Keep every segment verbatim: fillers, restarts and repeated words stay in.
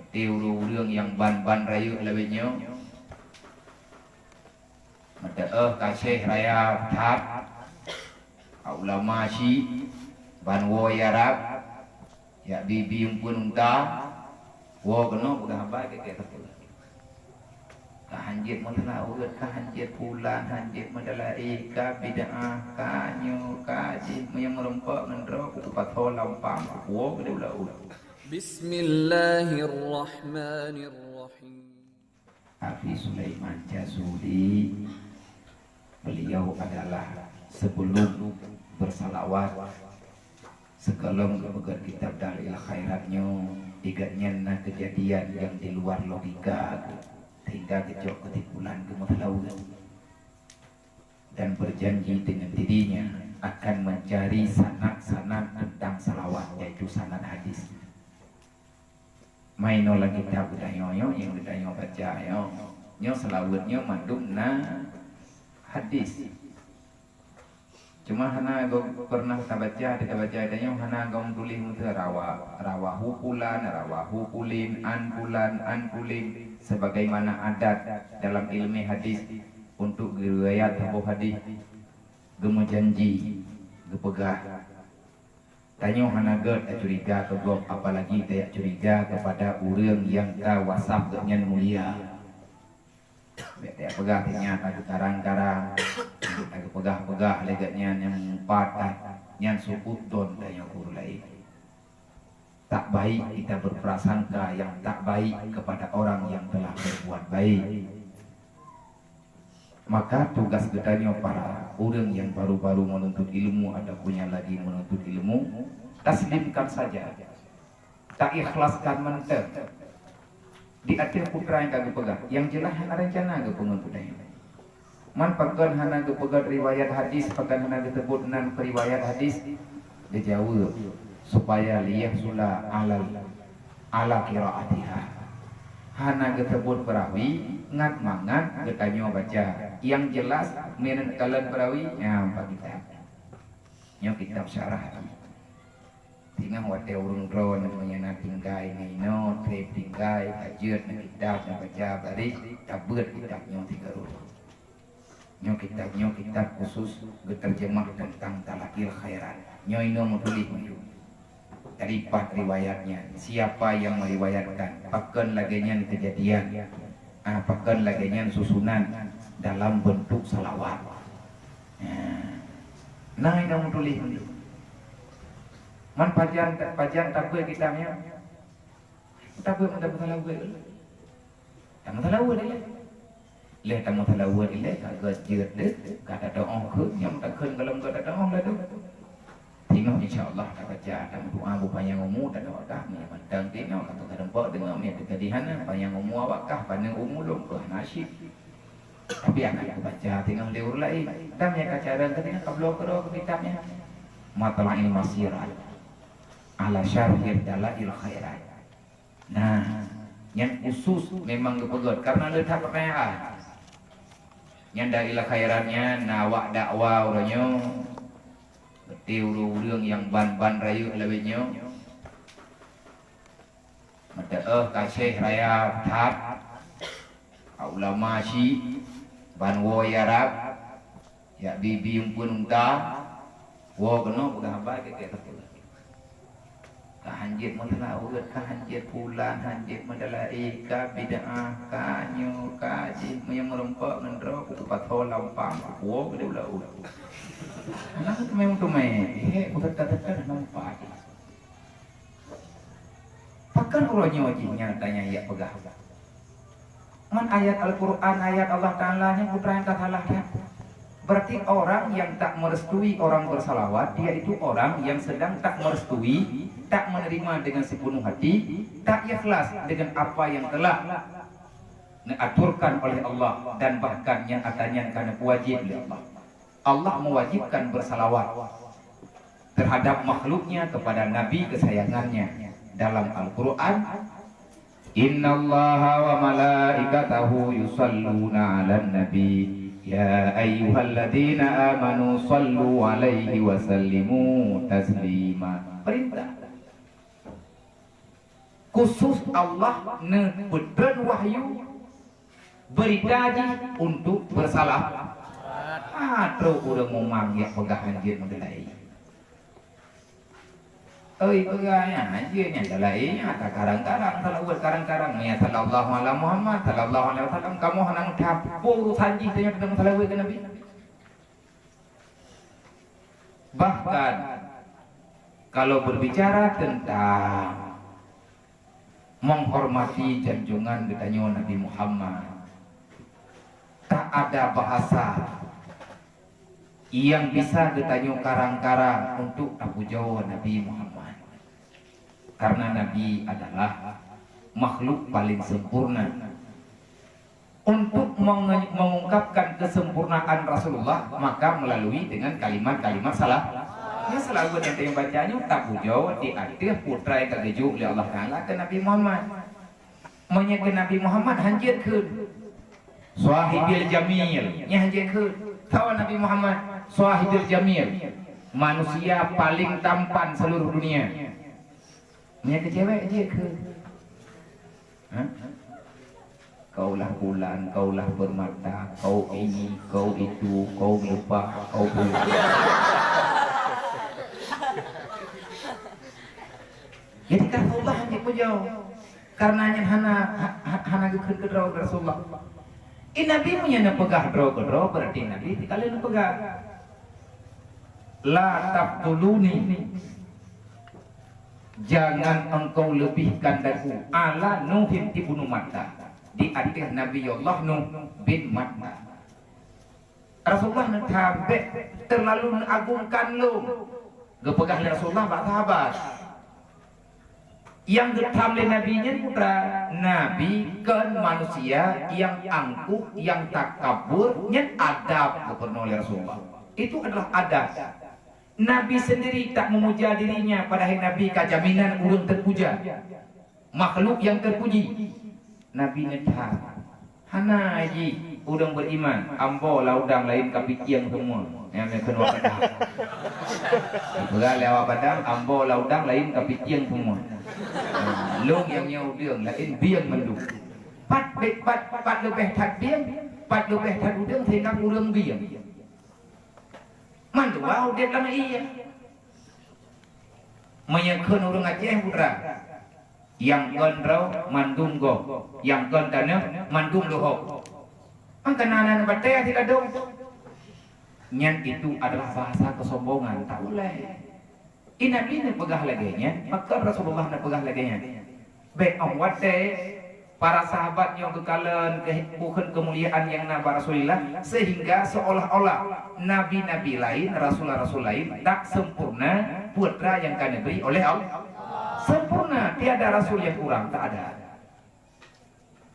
Di ureuëng-ureuëng nyang ban-ban rayeuk lawét nyoe, meuteuôh ka syekh raya that, ka ulama syiek, ban woe Arab, jak bi-bi umpun unta, woe keunoe peugah haba keu-keu sapeue. Ka hanjeuet meuteulaweuet, ka hanjeuet pulan, hanjeuet meudala'i, ka bid'ah, ka nyoe, ka jih, meunyoe meurumpok ngon droe, kupasoe lampang, kuwoe keudeh u laôt. Bismillahirrahmanirrahim. Abi Sulaiman Jazuli, beliau adalah sebelum bersalawat, sigohlom geupeugét kitab Dalail Khairat nyoe, di gobnyan na keujadian nyang di luar logika, sehingga geucok keusimpulan geumeuteulaweuet. Dan berjanji dengan dirinya akan mencari sanad-sanad tentang salawat, yaitu sanad hadis. Mainoe lam kitab geutanyoe nyoe, nyang geutanyoe baca nyoe, nyoe seulaweuet nyoe mandum na hadis. Cuma hana gob pernah tabaca, tabaca tanyoe hana gob tuléh meuteue rawa, rawahu fulan, rawahu fulin, an fulan, an fulin, sebagaimana adat dalam ilmu hadis untuk geureuyat saboh hadis, geumeujanji, geupeugah. Tanyoe hana gét tacuriga keu gob, apalagi tajak curiga keupada ureuëng nyang ka wasaf gobnyan mulia. Bék tajak peugah, tanyoe ka geukarang-karang, ka geupeugah-peugah lé gobnyan nyang meupat, nyan su'udzon tanyoe keu ureuëng laén. Tak baik kita berprasangka yang tak baik kepada orang yang telah berbuat baik. Maka tugas geutanyoe para ureuëng nyang baru-baru menuntut ilmu ataupun nyang lagi menuntut ilmu, taslimkan saja, taikhlaskan mantong. Di ateueh peue nyang ka geupeugah, nyang jeulaih hana reuncana geupeungeut geutanyoe. Man pakon hana geupeugét riwayat hadis, pakon hana geuteubut nan riwayat hadis? Geujaweueb, supaya liyahsula alal, ala qiraatiha. Hana geuteubut peurawi, ngat mangat geutanyoe baca. Nyang jeulaih, meunan kalon peurawi, nyan bak kitab. Nyoe kitab syarah. Singoh watée ureuëng droeneuh meunyoe na tinggai ngon inoe, treb tinggai, ka jeuet na kitab, na baca, baréh, tabeuet kitab nyoe sigoe. Nyoe kitab, nyoe kitab khusus geuteurjeumah teuntang Dalail Khairat. Nyoe inoe meutuléh mandum. Dari pat riwayatnya, siapa yang meriwayatkan, pakon lagée nyan keujadian, ah, pakon lagée nyan susunan dalam bentuk salawat. Nah, na inoe meutuléh mandum. Man pajan, pajan tabeuet kitab nyoe? Tabeuet meuteumeusalaweuet. Tameusalaweuet ilée. Lheueh tameusalaweuet ilée, ka gét jeuet deuh, ka tatu'oh kheun, nyang takheun gohlom gét tatu'oh laju. Singoh insya Allah tabaca, tameudoa beupanyang umu, tadoa kah, meunyoe mantong tinoe, ka teuka deumpok deungoe, meunyoe teuka di hana, panyang umu awak kah, paneuk umu lom keuh, hana syik. Tapi akan kubaca tinoe lé ureuëng laén. Dan nyang ka carông teuka ka bloe keudroe keu kitab nyan. Matla'il Masirat ala Syarhi Dalail Khairat. Nah, nyan khusus memang geupeugét karena le that pertanyaan. Nyan Dalail Khairat nyan na awak dakwa uroe nyoe, beuti ureuëng-ureuëng nyang ban-ban rayeuk lawét nyoe. Meuteuôh ka syekh raya that, ka ulama syiek, ban woe Arab, jak bi-bi umpun unta, woe keunoe peugah haba keu-keu sapeue. Ka hanjeuet meuteulaweuet, ka hanjeuet pulan, hanjeuet meudala'i, ka bid'ah, ka nyoe, ka jih, meunyoe meurumpok ngon droe, kupasoe lampang, kuwoe keudeh u laôt. Hana teumé-teumé, he, kuteuka-teuka nampak. Pakon uroe nyoe jih nyang tanyoe jak peugah? Man ayat Al-Qur'an, ayat Allah Taala nyan peue nyang ka salah nyan? Berarti orang yang tak merestui orang bersalawat, dia itu orang yang sedang tak merestui, tak menerima dengan sepenuh hati, tak ikhlas dengan apa yang telah neuaturkan oleh Allah dan bahkan nyang ata nyan ka neupeuwajéb lé Allah. Allah mewajibkan bersalawat terhadap makhluknya kepada Nabi kesayangannya dalam Al-Quran, "Innallaha wa malaikatahu yusalluna 'alan nabi, ya ayyuhalladzina amanu sallu 'alaihi wa sallimu taslima." Perintah. Khusus Allah neupeutreun wahyu beurita jih untuk beursalah. Ah, trok ureuëng mumang jak peugah hanjeuet meugeulai. Oi, peugah nyan, hanjeuet nyan geulai nyan, takarang-karang, salaweuet karang-karang, ya sallallahu ala Muhammad, sallallahu alaihi wasallam, kamoe hana meuthap, peue urusan jih tanyoe teuntang salaweuet keu Nabi? Bahkan, kalau berbicara tentang menghormati junjungan geutanyoe Nabi Muhammad, tak ada bahasa yang bisa geutanyoe karang-karang untuk tapujoe Nabi Muhammad. Karena Nabi adalah makhluk paling sempurna. Untuk menge-, mengungkapkan kesempurnaan Rasulullah, maka melalui dengan kalimat-kalimat salah. Ya, salaweuet nyang tanyoe baca nyoe tapujoe di ateueh putra nyang ka geujok lé Allah Taala keu Nabi Muhammad. Meunyoe keu Nabi Muhammad hanjeuet kheun, "Shahibil Jamil," nyan hanjeuet kheun. Sawa Nabi Muhammad, "Shahibil Jamil," manusia paling tampan seluruh dunia. Meunyoe keu cewek jeuet kheun. Hah? Kaulah bulan, kaulah permata, kau ini, kau itu, kau meupah, kau pulang. Jadi Rasulullah hana pujoe. Karena nyan hana, ha-, ha-, hana geukheun keudroe Rasulullah. Eh, Nabi meunyoe neupeugah droe keudroe, berarti Nabi teuka lheueh neupeugah, "La tafduluni." Jangan engkau lebihkan aku ala Nuhin ibnu Matta, di ateueh Nabi Allah Nuh bin Matta. Rasulullah neutham bék terlalu neuagungkan lôn. Geupeugah lé Rasulullah bak sahabat. Nyang geutham lé Nabi nyan putra, Nabi kon manusia nyang angkuh, nyang takabur, nyan adab geupeureunoe lé Rasulullah. Itu adalah adab. Nabi sendiri tak memuja dirinya, padahai Nabi ka jaminan ureuëng terpuja, makhluk yang terpuji. Nabi neutham, "Hana jih ureuëng beriman, ambo lam udang laén ka pitieng semua." Nyang meukeunong padang. Peugah lé awak padang, "Ambo lam udang laén ka pitieng semua." Lôn nyang nyoe udeueng laén bieng mandum. Pat, pat, pat leubeh that bieng, pat leubeh that udeueng sehingga ureuëng bieng. Mandua udeb lam ié. Meunyoe kheun ureuëng Aceh putra, nyang kon droe mandum gob, nyang kon tanoh mandum luhob. Maka na nan batée siladong. Nyan itu adalah bahasa kesombongan, tak boleh. Eh, Nabi neupeugah lagée nyan, maka Rasulullah neupeugah lagée nyan. Bék óh watée para sahabat nyoe geukalon keu-, bukon keumuliaan nyang na bak Rasulullah, sehingga seolah-olah nabi-nabi laén, rasul-rasul laén tak sempurna putra nyang ka neubri oleh Allah. Sempurna, tiada rasul yang kurang, tak ada.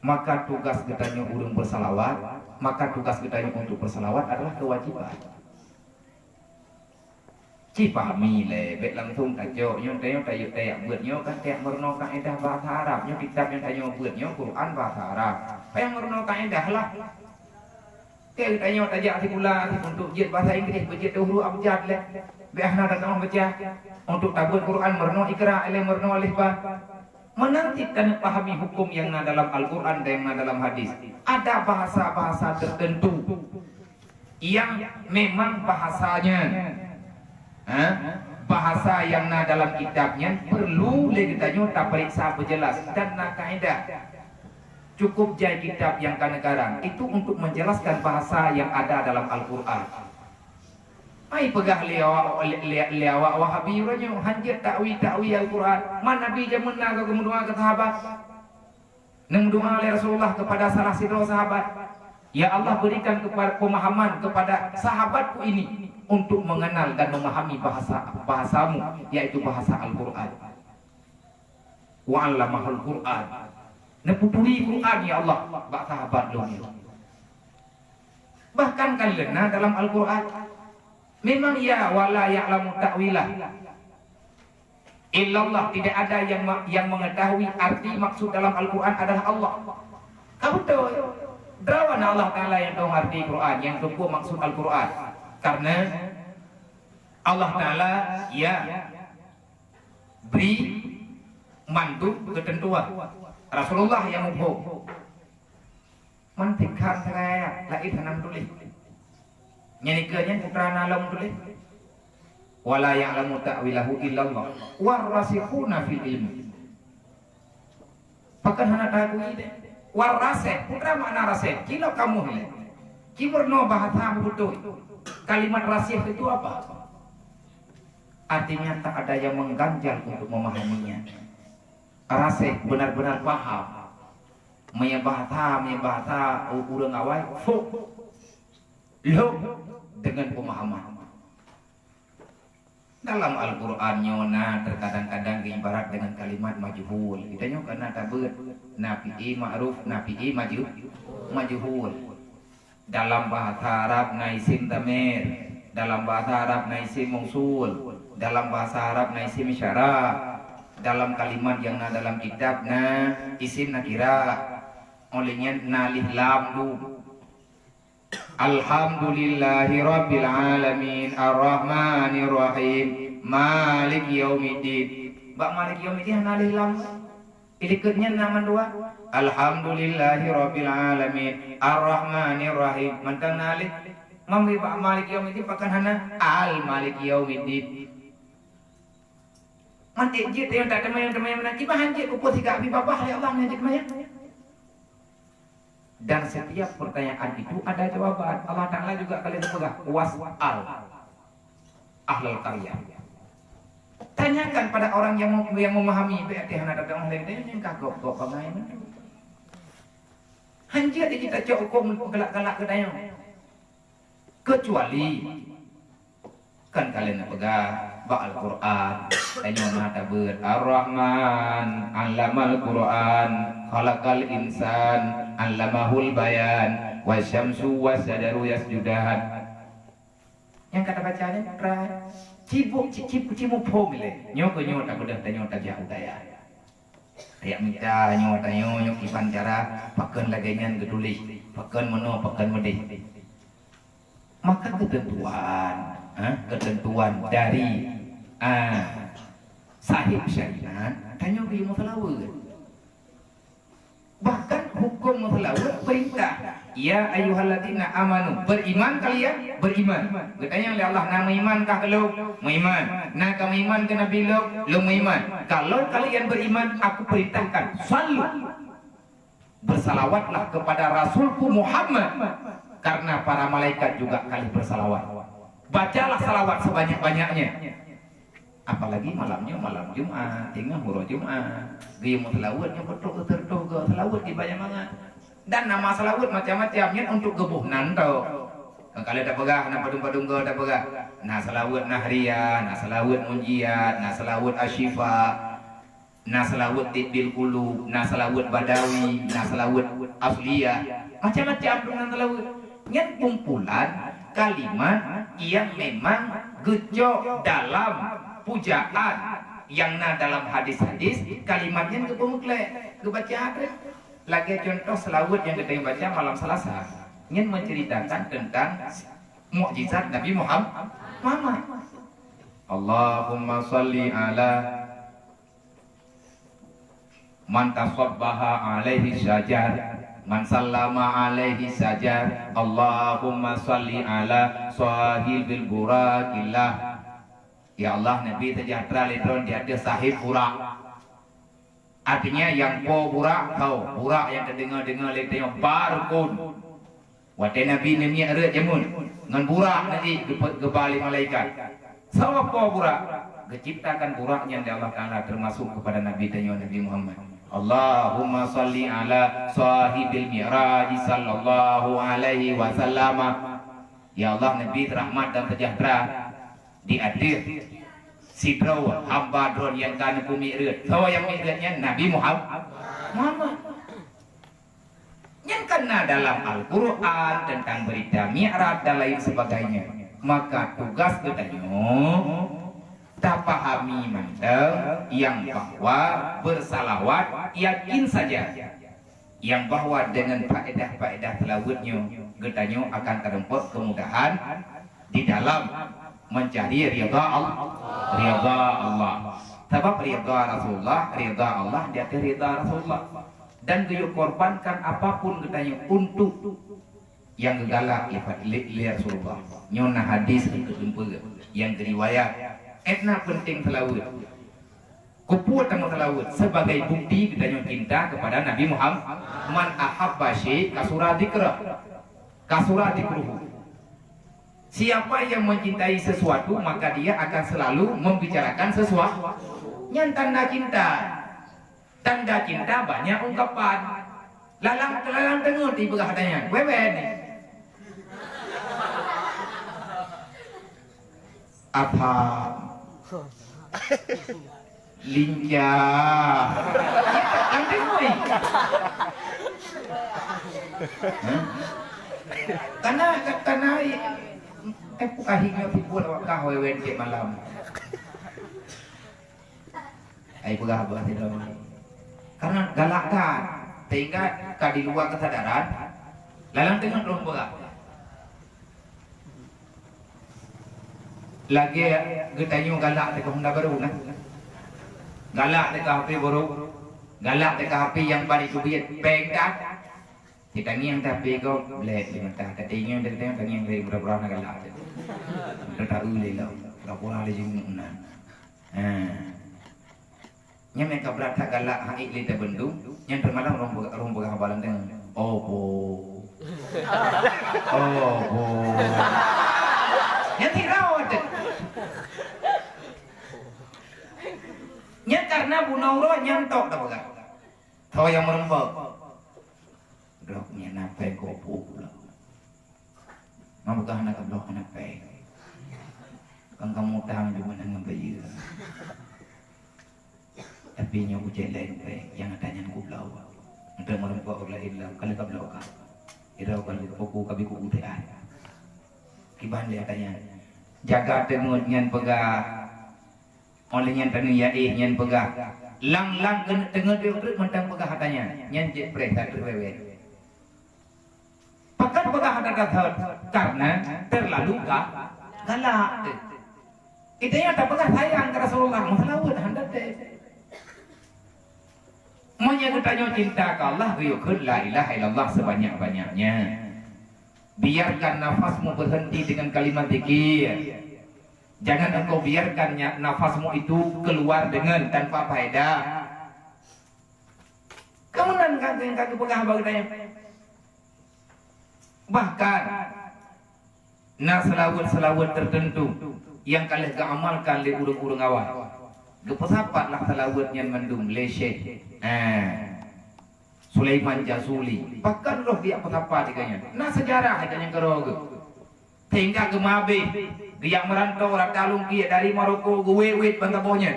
Maka tugas geutanyoe ureuëng bersalawat, maka tugas geutanyoe untuk bersalawat adalah kewajiban. Cipahami lé, bék langsung tacok, nyoe tanyoe tayue tajak beuet nyoe kan tajak meurunoe kaedah bahasa Arab, nyoe kitab nyang tanyoe beuet nyoe Quran bahasa Arab. Payah meurunoe kaedah lah. Keu tanyoe tajak sikula untuk jeuet bahasa Inggris, beujeuet huruf abjad lé. Bék hana tateu'oh baca. Untuk tabeuet Quran meurunoe Iqra, ilée meurunoe alif ba. Meunan cit taneuk pahami huköm nyang na dalam Al-Quran dan nyang na dalam hadis. Ada bahasa-bahasa tertentu yang memang bahasanya, ha, bahasa nyang na dalam kitab nyan perlu lé geutanyoe tapeuriksa beujeulaih dan na kaedah. Cukup jai kitab nyang ka neukarang itu untuk menjelaskan bahasa yang ada dalam Al-Quran. Ai peugah lé awak, lé, lé, lé awak Wahabi uroe nyoe, hanjeuet takwil-takwil Al-Quran. Man Nabi jameun na ka geumeudoa keu sahabat? Neumeudoa lé Rasulullah kepada salah sidroe sahabat, "Ya Allah, berikan kepa-, pemahaman kepada sahabatku ini untuk mengenal dan memahami bahasa, bahasamu, yaitu bahasa Al-Quran." Wa 'allamahul Qur'an. Neupeuturi Quran, ya Allah, bak sahabat lôn nyoe. Bahkan kan leuna dalam Al-Quran. Memang ya, "Wa la ya'lamu ta'wilah illallah," tidak ada yang ma-, yang mengetahui arti maksud dalam Al-Quran adalah Allah. Ka beutôi. Droe na Allah Taala nyang tahu arti Quran, nyang teupeue maksud Al-Quran. Karena Allah Taala, ya, bri Mandum keuteuntuan Rasulullah nyang muphom. Man tikhan sagai laén hana meutuléh. Nyan ikeue nyan putra na lom meutuléh. "Wa la ya'lamu ta'wilahu illallah warasikhuna fil ilmi." Pakon hana tagui deh. Waraseh, putra makna raseh. Cilok kamoe lé. Ci meurunoe bahasa beutôi. Kalimat raseh itu apa? Artinya tak ada yang mengganjal untuk memahaminya. Raseh benar-benar paham. Meunyoe bahasa, meunyoe bahasa u-, ureuëng awai, fuk. Lhok dengan pemahaman. Dalam Al-Quran nyoe na terkadang-kadang geuibarat dengan kalimat majhul. Kita nyoe kana tabeuet, na fi'i ma'ruf, na fi'i maju-, majhul. Dalam bahasa Arab na isim damir, dalam bahasa Arab na isim mausul, dalam bahasa Arab na isim isyarah, dalam kalimat yang na dalam kitab na isim nakirah. Oleh nyan na alif lam dum. Alhamdulillahi rabbil alamin, arrahmanir rahim, maliki yaumiddin. Bak maliki yaumiddin hana alif lam. Ilikot nyan na mandua. Alhamdulillahi rabbil alamin, arrahmanir rahim. Mantong na alif. Mambi bak maliki yaumiddin pakon hana al maliki yaumiddin. Mantik jeuet yang tak temayang-temayang meunan. Kiban jeuet ukur siga abi babah ya Allah nyan jeuet temayang. Dan setiap pertanyaan itu ada jawaban. Allah Ta'ala juga kalian peugah, "Was'al ahlal qaryah." Tanyakan pada orang yang mem-, yang memahami. Berarti hana datang oleh dia yang kagok-gok bangai. Hanjeuet kita cok hukum galak-galak ke dayang. Kecuali kan kalian peugah bak Al-Quran, tanyoe na tabeuet, "Ar-Rahman, 'allamal Quran, khalaqal insan, 'allamahul bayan, wasyamsu wasyajaru yasjudan." Nyang ka tabaca nyan, rai. Cibuk, ci-, ci-, cimuphom ilée. Nyoe keuh nyoe tapeugah tanyoe tajak u dayah. Riyak mita nyoe tanyoe nyoe kiban cara, pakon lagée nyan geutuléh, pakon meunoe, pakon meudeh. Maka keuteuntuan, ha, keuteuntuan dari, ah, sahib syariat, tanyoe geuyue meuseulaweuet. Bahkan huköm meuseulaweuet peurintah, "Ya ayyuhalladzina amanu," beriman kalian, beriman. Geutanyong lé Allah, "Na meuiman kah keu lôn?" "Meuiman." "Na ka meuiman keu Nabi lôn?" "Lôn meuiman." "Kalau kalian beriman, aku perintahkan, sallu." Bersalawatlah kepada Rasulku Muhammad, karena para malaikat juga kali bersalawat. Bacalah salawat sebanyak-banyaknya. Apalagi malam nyoe malam Jumat, teungoh uroe Jumat. Geuyue meuseulaweuet nyoe beutôi, beutôi, beutôi, seulaweuet dibayang mangat. Dan nama seulaweuet macam-macam, nyan untuk geuboh nan tôh. Kalau tapeugah, na padum-padum goe tapeugah. Na seulaweuet Nahriyah, na seulaweuet Munjiat, na seulaweuet Asyifa. Na seulaweuet Tibbil Qulub, na seulaweuet Badawi, na seulaweuet Asliyah. Macam-macam deungon seulaweuet. Nyan kumpulan kalimat yang memang geucok dalam pujaan yang na dalam hadis-hadis, kalimat nyan geupeumeuklek, geubaca treb. Lagée contoh seulaweuet nyang geutanyoe baca malam Selasa. Nyan menceritakan tentang mukjizat Nabi Muham-, Muhammad. Allahumma shalli ala man tashabbaha alaihi syajar, man sallama alaihi syajar. Allahumma shalli ala sahibil burakillah. Ya Allah, Nabi seujahtera lé droe di ateueh sahib burak. Artinya, nyang po burak, tho, burak nyang teudeungoe-deungoe lé tanyoe barkon. Watée Nabi neumiyueb rot jameun, ngon burak Nabi geupe-, geuba lé malaikat. Soe po burak? Geuciptakan burak nyan lé Allah Taala teumasok keupada Nabi tanyoe Nabi Muhammad. Allahumma shalli ala sahibil mi'raj sallallahu alaihi wasallam. Ya Allah, Nabi rahmat dan sejahtera di ateueh sidroe hamba Droe nyang ka neupeumi'raj. Soe nyang mi'raj nyan? Nabi Muham-, Muhammad. Nyan kan na dalam Al-Quran tentang berita Mi'raj dan lain sebagainya. Maka tugas geutanyoe tapahami mantong nyang bahwa bersalawat yakin saja, nyang bahwa dengan faedah-faedah seulaweuet nyoe geutanyoe akan teurumpok kemudahan di dalam mencari ridha Allah, ridha Allah. Sabab ridha Rasulullah, ridha Allah di ateueh ridha Rasulullah. Dan geuyue korbankan apapun geutanyoe untuk nyang geugalak lé, lé, lé Rasulullah. Nyoe na hadis nyang geupeue, nyang geuriwayat. Étna peunteng seulaweuet. Keupeue tameuseulaweuet? Sebagai bukti geutanyoe cinta kepada Nabi Muhammad. "Man ahabba syai' kasura dzikrah, kasura dzikruhu." Siapa yang mencintai sesuatu, maka dia akan selalu membicarakan sesuatu. Nyan tanda cinta. Tanda cinta banyak ungkapan. Lalang, lalang teungeut ipeugah tanyan. Wewe ni. Apa? Lincah. Kan teungeut. Hah? Karena, karena, eh, bukan hingga pukul awak kah wewe cek malam. Ai peugah bah sidroe. Karena galak that, sehingga ka di luar kesadaran, lalang teungeut lôn peugah. Lagèe geutanyoe galak teuka honda barô nah. Galak teuka H P barô, galak teuka H P nyang ban jiteubiet péng that. Ditangieng tapi gob lé di mata. Tatangieng, tatangieng, tangieng lé, pura-pura na galak. Tataeu lé lom. Pura-pura lé jinguk na. Ha. Nyan meuka brat that galak, hai lé tabendung, nyan teumalam rhung peugah, rhung peugah haba lam teungoh. Oh, po. Oh, po. Nyan tirau até. Nyan karena bunoe uroe nyan tok tapeugah. Tho nyang meureumpok. Droe nyan na péng keu peuet ploh. Meunyoe hana keubloe hana péng. Kan kamoe utang di mana ngon bayeue. Tapi nyoe ucék laén péng nyang ata nyan kubloe. Enteuk meureumpok ureueng laén lom, ka lheueh kabloe ka. Irau ka lheueh, peue ka bi ku U T A. Kiban lé ata nyan. Jaga teungeut nyan peugah. Óh lheueh nyan taneuk ya éh nyan peugah. Lang-lang keuneuk teungeut pih treuk mantong peugah ata nyan. Nyan cit preh that treuk wewe. Pakon peugah hana that, karena terlalu ga-, galak. Itu nyang tapeugah sayang keu Rasulullah, meuseulaweuet hana teuh. Meunyoe geutanyoe cinta keu Allah, geuyue kheun la ilaha illallah sebanyak-banyaknya. Biarkan nafasmu berhenti dengan kalimat zikir. Jangan engkau biarkan nya-, nafasmu itu keluar dengan tanpa faedah. Kemudian ka, ka geupeugah bak geutanyoe. Bahkan, na seulaweuet-seulaweuet tertentu nyang ka lheueh geuamalkan lé ureueng-ureueng awai. Geupeusapat lah seulaweuet nyan mandum lé Syekh, eh, Sulaiman Jazuli. Bahkan roh geujak peusapat di gobnyan. Na seujarah gobnyan keudroe geuh. Sehingga geumeuhabéh, geujak meurantô rata lungkiek dari Maroko geuwét-wét ban saboh nyan.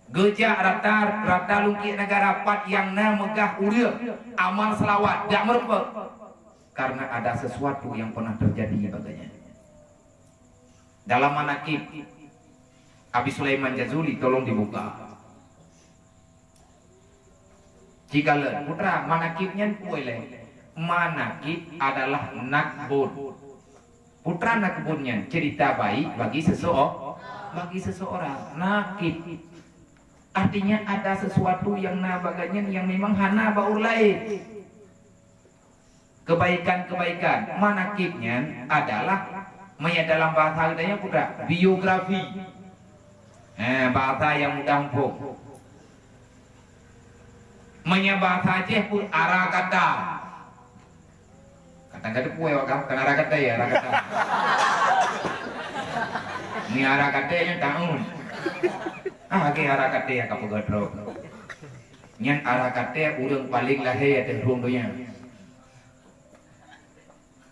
Geujak rata, rata lungkiek neugara pat nyang na meugah ureueng amal seulaweuet, jak meureumpok. Karena ada sesuatu yang pernah terjadi bak gobnyan. Dalam manakib Abi Sulaiman Jazuli, tolong dibuka. Cikalon, putra, manakib nyan peue lé? Manakib adalah nakbon. Putra nakbon nyan cerita baik bagi seseo-, bagi seseorang. Nakib. Artinya ada sesuatu yang na bak gobnyan yang memang hana bak ureueng laén. Kebaikan-kebaikan manakib nyan adalah, meunyo dalam bahasa geutanyoe, putra, biografi. Eh, bahasa nyang mudah muphom. Meunyo bahasa Aceh pun ara kata. Kadang ka teupeue awak kamoe, kan ara kata ya, ara kata. Ni ara kata nyang taun. Ah, lagèe ara kata ya ka peugah droe. Nyan ara kata ureueng paleng lahé ateueh rhueng donya.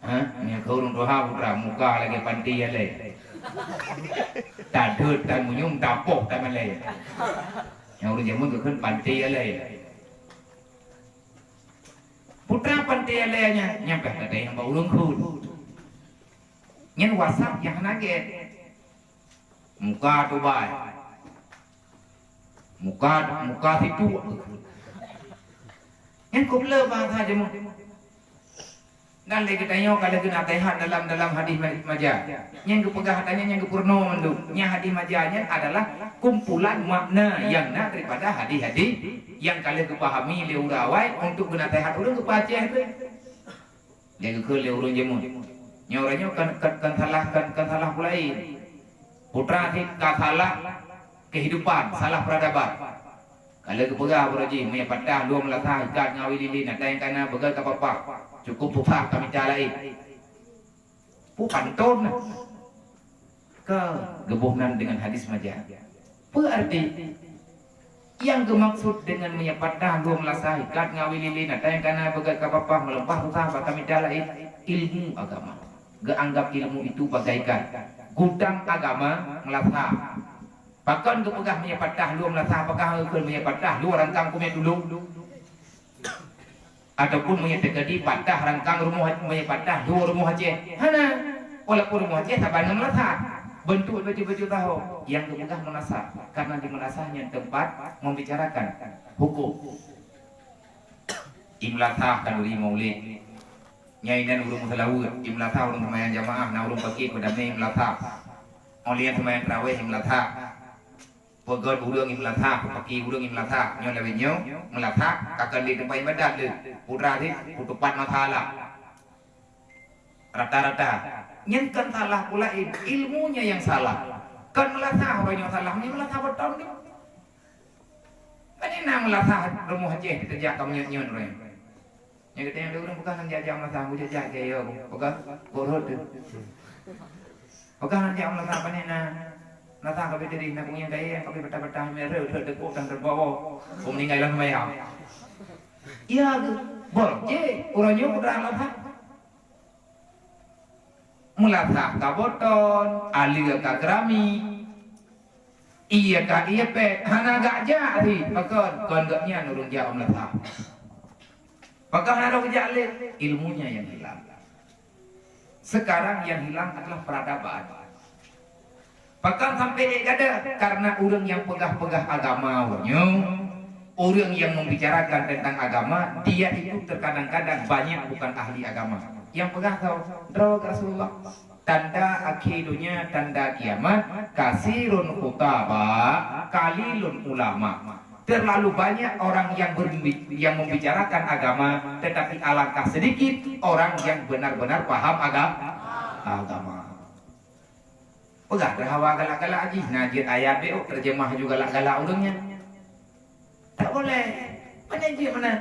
Ha? Nyan keu ureueng tuha putra, muka lagèe panti alèe. Tadeuet, tamunyueng, tapoh, tamalèe. Nyang ureueng jameun geukheun panti alèe. Putra panti alèe nyan, nyan pih gata nyang bak ureueng kheun. Nyan WhatsApp nyang hana gèt. Muka Dubai. Muka, muka situ. Nyan keuh le bahasa jameun. Kan lé geutanyoe ka lheueh geunasehat dalam, dalam hadis ma-, maja. Nyang geupeugah tanyoe nyang geupeurunoe mandum. Nyang hadis maja nyan adalah kumpulan makna nyang na daripada hadis-hadis nyang ka lheueh geupahami lé ureuëng awai untuk geunasehat ureuëng geupeuaceh tu. Lé geukheun lé ureuëng jameun. Nyoe ureuëng nyoe kan, kan, kan salah, kan, kan salah pula laén. Putra sit ka salah kehidupan, salah peradaban. Ka lheueh geupeugah baroe jih, meunyo patah lheueh meulasah ikat ngon awi lilin, ata nyang kana beugöt ka papah. Cukup susah ka mita laén. Peue pantôn na. Ka geuboh nan deungon hadis maja. Peue arti? Nyang geumaksud deungon meunyo patah lheueh meulasah ikat ngon awi lilin, ata nyang kana beugöt ka papah, meuleupah susah bak ka mita laén, ilmu agama. Geuanggap ilmu itu bagaikan gudang agama meulasah. Pakon geupeugah meunyo patah lheueh meulasah, apakah geukheun meunyo patah lheueh rangkang kumé tulông? Ataupun meunyo teukeudi patah rangkang rumoh, meunyo patah lheueh rumoh Aceh? Hana. Walaupun rumoh Aceh saban ngon meulasah. Bentuk baju-baju tahu yang geupeugah meulasah. Karena di meulasah nyan tempat membicarakan hukum. Imeulasah khanduri maulid. Nyang inan ureuëng meuseulaweuet, imeulasah ureuëng seumayang jamaah, na ureuëng pakri peudamé imeulasah. Óh lheueh seumayang tarawih imeulasah. Peugöt ureuëng imeulasah, pakri ureuëng imeulasah. Nyoe lawét nyoe, meulasah, ka keuneuk di teumpat ibadat lé. Putra sit, peutupat masalah. Rata-rata. Nyan kan salah pula il-, ilmunya yang salah. Kan meulasah ureuëng nyoe salah, nyan meulasah beutôi ni. Pane na meulasah rumoh Aceh teukeujak ka meunyoe-nyoe ureuëng. Nyang geutanyoe lé ureuëng peugah nan jak-jak meulasah, bujak-jak keu yo, peugah, "Kok rhot teuh." Peugah nan jak meulasah, pane na, meulasah ka beuteudeh, na peungieng kayée, ka beubatah-batah, mé rhot-rhot deukok dan teubawa, oh, meuninggai lam seumayang. Iya geuh, bol, jih, ureuëng nyoe peugah meulasah. Meulasah ka boton, aleue ka keurami. Iya ka iya pet, hana gak jak sit, pakon, kon gobnyan ureuëng jak meulasah. Pakon hana geujak lé, ilmunya yang hilang. Sekarang yang hilang adalah peradaban. Pakon sampai ék gada? Karena ureuëng yang peugah-peugah agama nyoe, ureuëng yang membicarakan tentang agama, dia itu terkadang-kadang banyak bukan ahli agama. Yang peugah tahu, droe Rasulullah. Tanda akhé donya, tanda kiamat, kasirun khutaba, qalilun ulama. Terlalu banyak orang yang berbi-, yang membicarakan agama, tetapi alangkah sedikit orang yang benar-benar paham agam-, agama. Peugah teuh hawa galak-galak jih, na jeuet ayat B O, terjemah juga galak-galak ureuëng nyan. Tak boleh. Mana jih mana?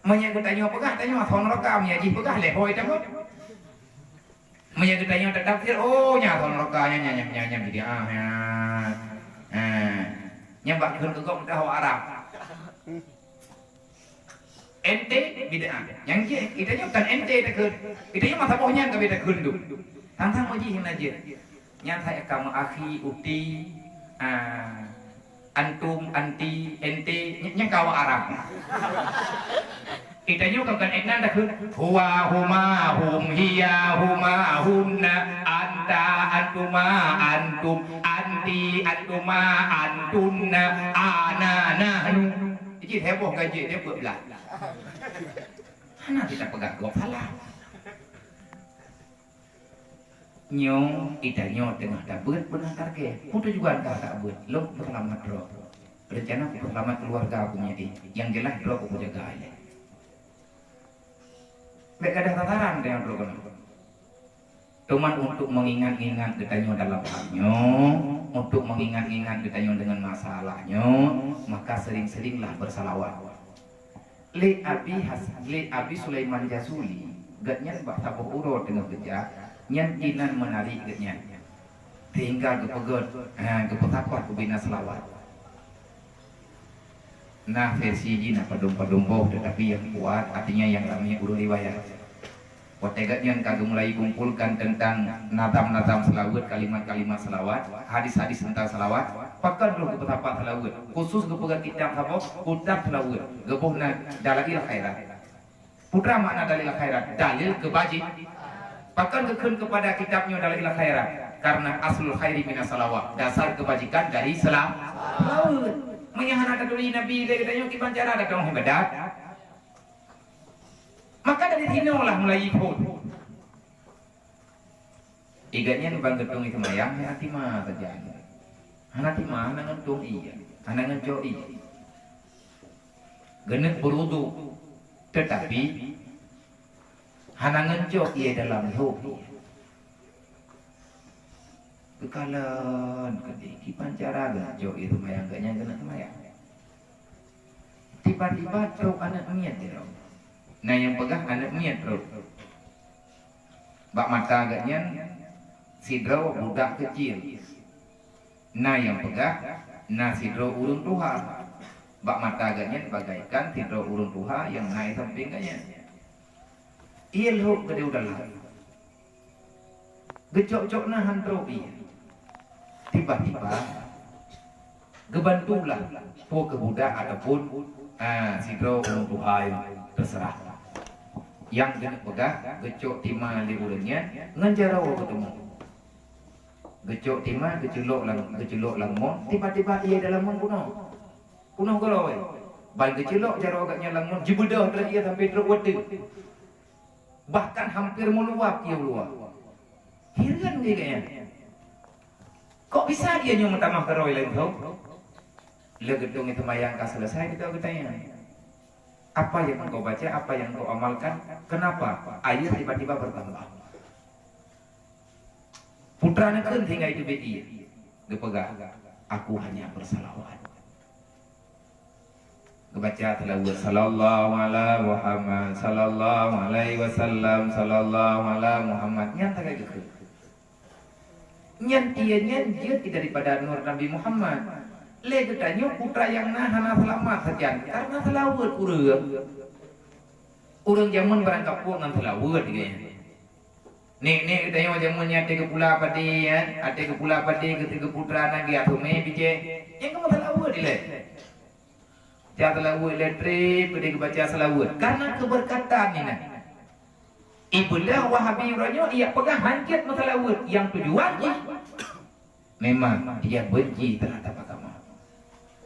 Meunyo geutanyoe peugah, tanyoe asai neuraka, meunyo jih peugah lé hôi tanyoe. Meunyo geutanyoe tatafsir, oh, nyan asai neuraka, nyan, nyan, nyan, nyan, nyan bid'ah, nyan. Ha. Nyan bak kheun keu gob meudah awak Arab. Ente bid'ah. Nyang jih, geutanyoe kan ente takheun. Geutanyoe masa boh nyan ka beda kheun tu. Tang-tang uji nyang na jeuet. Nyan hai kamoe akhi, ukhti, ah, antum, anti, ente, ny-, nyang ka awak Arab. Geutanyoe kan, kan Etnan takheun. Huwa, huma, hum, hiya, huma, hunna, anta, antuma, antum, anti, antuma, antunna, ana, nahnu. Jih heboh gaji dia buat belah. Hana kita peugah gob salah. Nyoe, geutanyoe teungoh tabeuet beuna target. Peue tujuan ka tabeuet? Lôn peuseulamat droe. Rencana peuseulamat keuluwarga ku nyan. Nyang jeulaih droe ku jaga ilée. Bék gadoh sasaran deungon droe keunoe. Teuma untuk mengingat-ingat geutanyoe dalam hal nyoe, untuk mengingat-ingat geutanyoe deungon masalah nyoe, maka sering-seringlah bersalawat. Lé Abi Has-, lé Abi Sulaiman Jazuli, gobnyan bak saboh uroe teungoh beujak, nyan inan meunari gobnyan. Sehingga geupeugét, ha, geupeusapat peubina seulaweuet. Na versi jih na padum-padum boh, tetapi yang kuat, artinya yang ramé ureuëng riwayat. Watée gobnyan ka geumulai kumpulkan tentang nazam-nazam seulaweuet, kalimat-kalimat seulaweuet, hadis-hadis tentang seulaweuet, pakon lôn geupeusapat seulaweuet, khusus geupeugah kitab saboh, kitab seulaweuet, geuboh nan Dalail Khairat. Peue makna Dalail Khairat? Dalil keubaji-, pakon geukheun keupada kitab nyoe Dalail Khairat? Karena aslul khairi minas salawat, dasar keubajikan dari sela-, seulaweuet. Meunyo hana taturi Nabi lé geutanyoe, kiban cara tateurimong ibadat? Maka dari sinoe lah mulai phon. Igat nyan ban geutong i seumayang, hana tima sajan. Hana tima, hana ngeutong ie, hana ngeucok ie. Geuneuk beuruduk, teutapi hana ngeucok ie dalam lhôk ie. Geukalon keudeh, kiban cara geucok ie seumayang, geuh nyan geuneuk seumayang. Tiba-tiba trok aneuk miet sidroe. Na nyang peugah aneuk miet trok. Bak mata geuh nyan sidroe budak keucil. Na nyang peugah na sidroe ureuëng tuha. Bak mata geuh nyan bagaikan sidroe ureuëng tuha nyang na i sampéng geuh nyan. Ie lhôk geudeh u dalam. Geucok-cok na han trok ie. Tiba-tiba geubantulah po keu budak ataupun, ah, sidroe ureuëng tuha, teuseurah. Nyang geuneuk peugah geucok tima lé ureuëng nyan ngon jaroe geuteumé. Geucok tima geuculok lam, geuculok lam mon, tiba-tiba ie dalam mon bunoe. Bunoe keudroe. Ban geuculok jaroe geuh nyan lam mon, jibeudôh trok ie sampai trok u ateueh. Bahkan hampir meuluap ie u luwa. Hireuen lé geuh nyan. Kok bisa ie nyoe meutamah keudroe laén thon? Lé geutong i seumayang ka seuleusai, geutanyoe, "Apa yang engkau baca, apa yang engkau amalkan? Kenapa air tiba-tiba bertambah?" Putra neukheun sehingga itu bit ie. Geupeugah, "Aku hanya bersalawat." Geubaca seulaweuet, "Sallallahu ala Muhammad, sallallahu alaihi wasallam, sallallahu ala Muhammad." Nyan sagai geukheun. Nyan ie nyan jeuet daripada nur Nabi Muhammad. Lé geutanyoe putra nyang na hana seulamat sajan karena seulaweuet ureuëng. Ureuëng jameun barangkapeue ngon seulaweuet geuh nyan. Nek-nek geutanyoe jameun nyan até geupula padé, ya, até geupula padé keu, keu putra na geuh até mé bijéh. Nyang ka meuseulaweuet ilée. Baca seulaweuet lé treb, keudeh geubaca seulaweuet. Karena keubeureukatan nyan. Ibeuleuh Wahabi uroe nyoe, ia peugah hanjeuet meuseulaweuet. Nyang tujuan jih memang dia benci terhadap agama.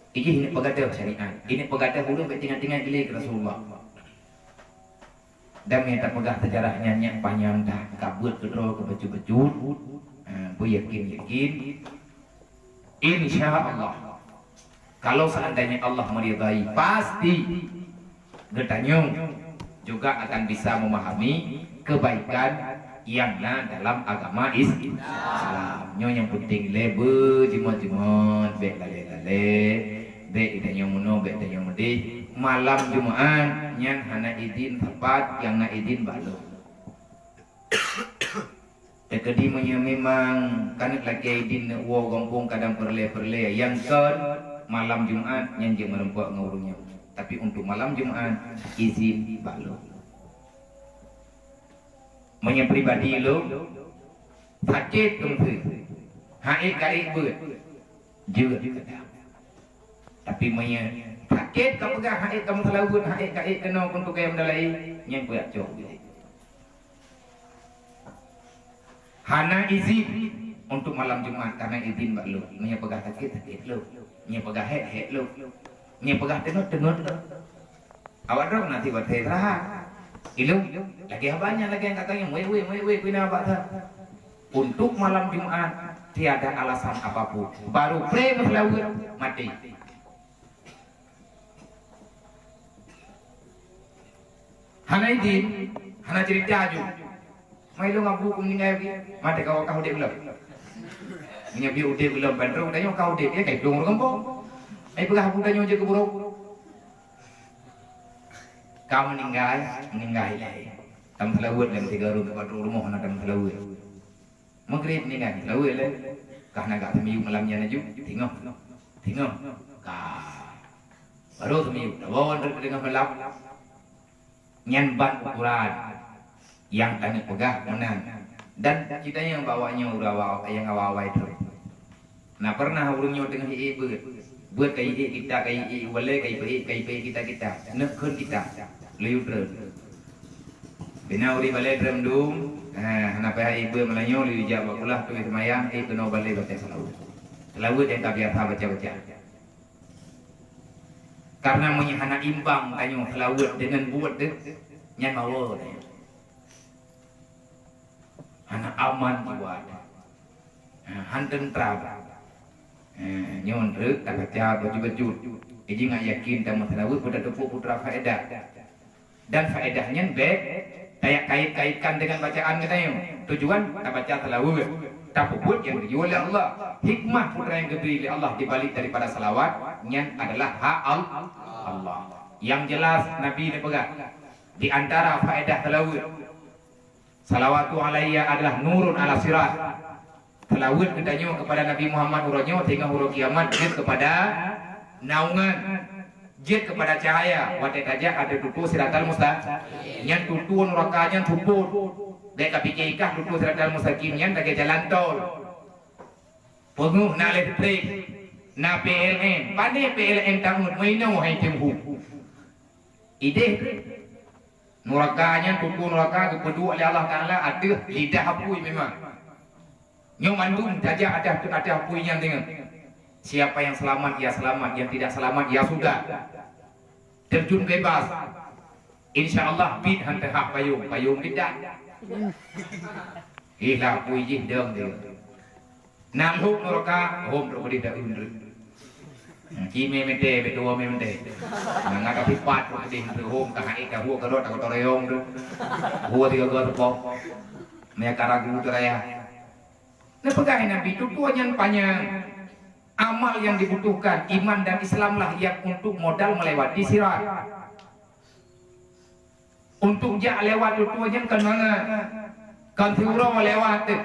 Ijih ini peugadôh syariat. Ini peugadôh ureuëng bèk tinggai-tinggai geulék Rasulullah. Dan meunyo tapeugah seujarah nyan, nyan panyang that, ka beuet keudroe keu bacut-bacut, eh, beuyakin-yakin. Insya Allah, kalau seandainya Allah meridai, pasti geutanyoe juga akan bisa memahami kebaikan nyang na dalam agama Is-, Islam. Nyoe nyang penting lé, beujeumot-jeumot, bèk lalé-lalé, bèk geutanyoe meunoe, bèk geutanyoe meudeh. Malam Jumat nyan hana idin sapat, nyang na idin bak lôn. Teukeudi meunyoe memang kaneuk lakèe idin neuk woe gampông kadang peureulèe-peureulèe, nyang kon malam Jumat nyan jeuet meureumpok ngon ureueng nyoe. Tapi untuk malam Jumat, izin bak lôn. Meunyoe pribadi lôn, sakét keu miseue, han ék ka ék beuet, jeuet keudeh. Tapi meunyoe sakét ka peugah, han ék ka meuseulaweuet, han ék ka ék keunoe keu teuka meudalai, nyan kujak cok bilék. Hana izin untuk malam Jumat, hana izin bak lôn. Meunyoe peugah sakét, sakét lôn. Meunyoe peugah hék, hék lôn. Meunyoe peugah teungeut, teungeut lôn. Awak droe na tiba-tiba rahat. Ilôn, lagèe haba nyan, lagèe nyang ka tanyong, wéh, wéh, wéh, wéh, pih na bak that. Untuk malam Jumat, tiada alasan apapun. Baru pré meuseulaweuet, maté. Hana idin, hana cerita ju. Mai lôn abu ku meuninggai lagi, maté kawa ka udép lom. Meunyoe pih udép lom bandum, tanyoe ka udép, ya, ka iplueng ureueng gampông. Ai peugah abu tanyoe jeuet keu burông. Ka meuninggai, meuninggai ilèe. Tameuseulaweuet lom tiga ureueng, pat ureueng rumoh hana tameuseulaweuet. Maghrib meuninggai, seulaweuet lé. Kah na gak seumiyueb malam nyan laju, singoh. Singoh. Ka. Baru seumiyueb, tawoe teungoh malam. Nyan ban ukuran nyang taneuk peugah meunan. Dan ceurita nyang bak awak nyoe ureueng awak, nyang awai-awai trok. Na pernah ureueng nyoe teungoh ék beuet. Beuet ka ék kita, ka ék walée, ka ipeuék, ka ipeuék kita-kita. Neuk kheun kita. Laju treun. Bina ureueng balée treun dum, ha, hana payah ék beuet malam nyoe, laju jak bak kulah tuwéh seumayang, ék keunoe balée baca seulaweuet. Seulaweuet nyang ka biasa baca-baca. Karena meunyoe hana imbang tanyoe seulaweuet deungon buet teuh, Nyan mawoe. Hana aman jiwa. Ha, han teuntram. Ha, nyoe treuk tabaca bacut-bacut. Jadi ngat yakin tameuseulaweuet, beutateupeue putra faedah. Dan faedah nyan bèk tayak kait-kaitkan dengan bacaan geutanyoe. Tujuan tabaca seulaweuet, tapeubuet nyang geuyue lé Allah. Hikmah putra nyang geubri lé Allah di balik daripada seulaweuet nyan adalah hak Al-, Allah. Nyang jelas Nabi neupeugah, di antara faedah seulaweuet, "Salawatu alayya adalah nurun ala sirat." Seulaweuet geutanyoe keupada Nabi Muhammad uroe nyoe singoh uroe kiamat jeuet keupada naungan, jeuet keupada cahya. Watèe tajak ateueh tutoe siratal mustaqim. Nyan tutoe nuraka nyan seupôt. Bèk kapike kah tutoe siratal mustaqim nyan lagèe jalan tol. Peungeuh na listrik, na P L N. Pane P L N tameuet, meuinoe hai Teungku. Idéh nuraka nyan, tutoe nuraka geupeuduek lé Allah Taala ateueh lidah apui memang. Nyoe mandum tajak ateueh, ateueh apui nyan deungon. Siapa yang selamat, ya selamat. Yang tidak selamat, ya sudah. Terjun bebas. Insya Allah, bit han teuhah payong, payong bit dah. Ih lah, apui jih dong dia. Na lhok nuraka, hom trok pedih dak undreuk. Cime mete, betua me mete. Ngat ka sipat trok pedih undreuk, hom ka hai ka huok ka rot, ka toreyong tu. Huok tiga gua tepok. Mea ka ragu tu raya. Neupeugah Nabi, tutoe nyan panyang. Amal yang dibutuhkan iman dan Islamlah yang untuk modal melewati sirat. Untuk jak lewat tutoe nyan kon mangat. Kon siuroe lewat teuh.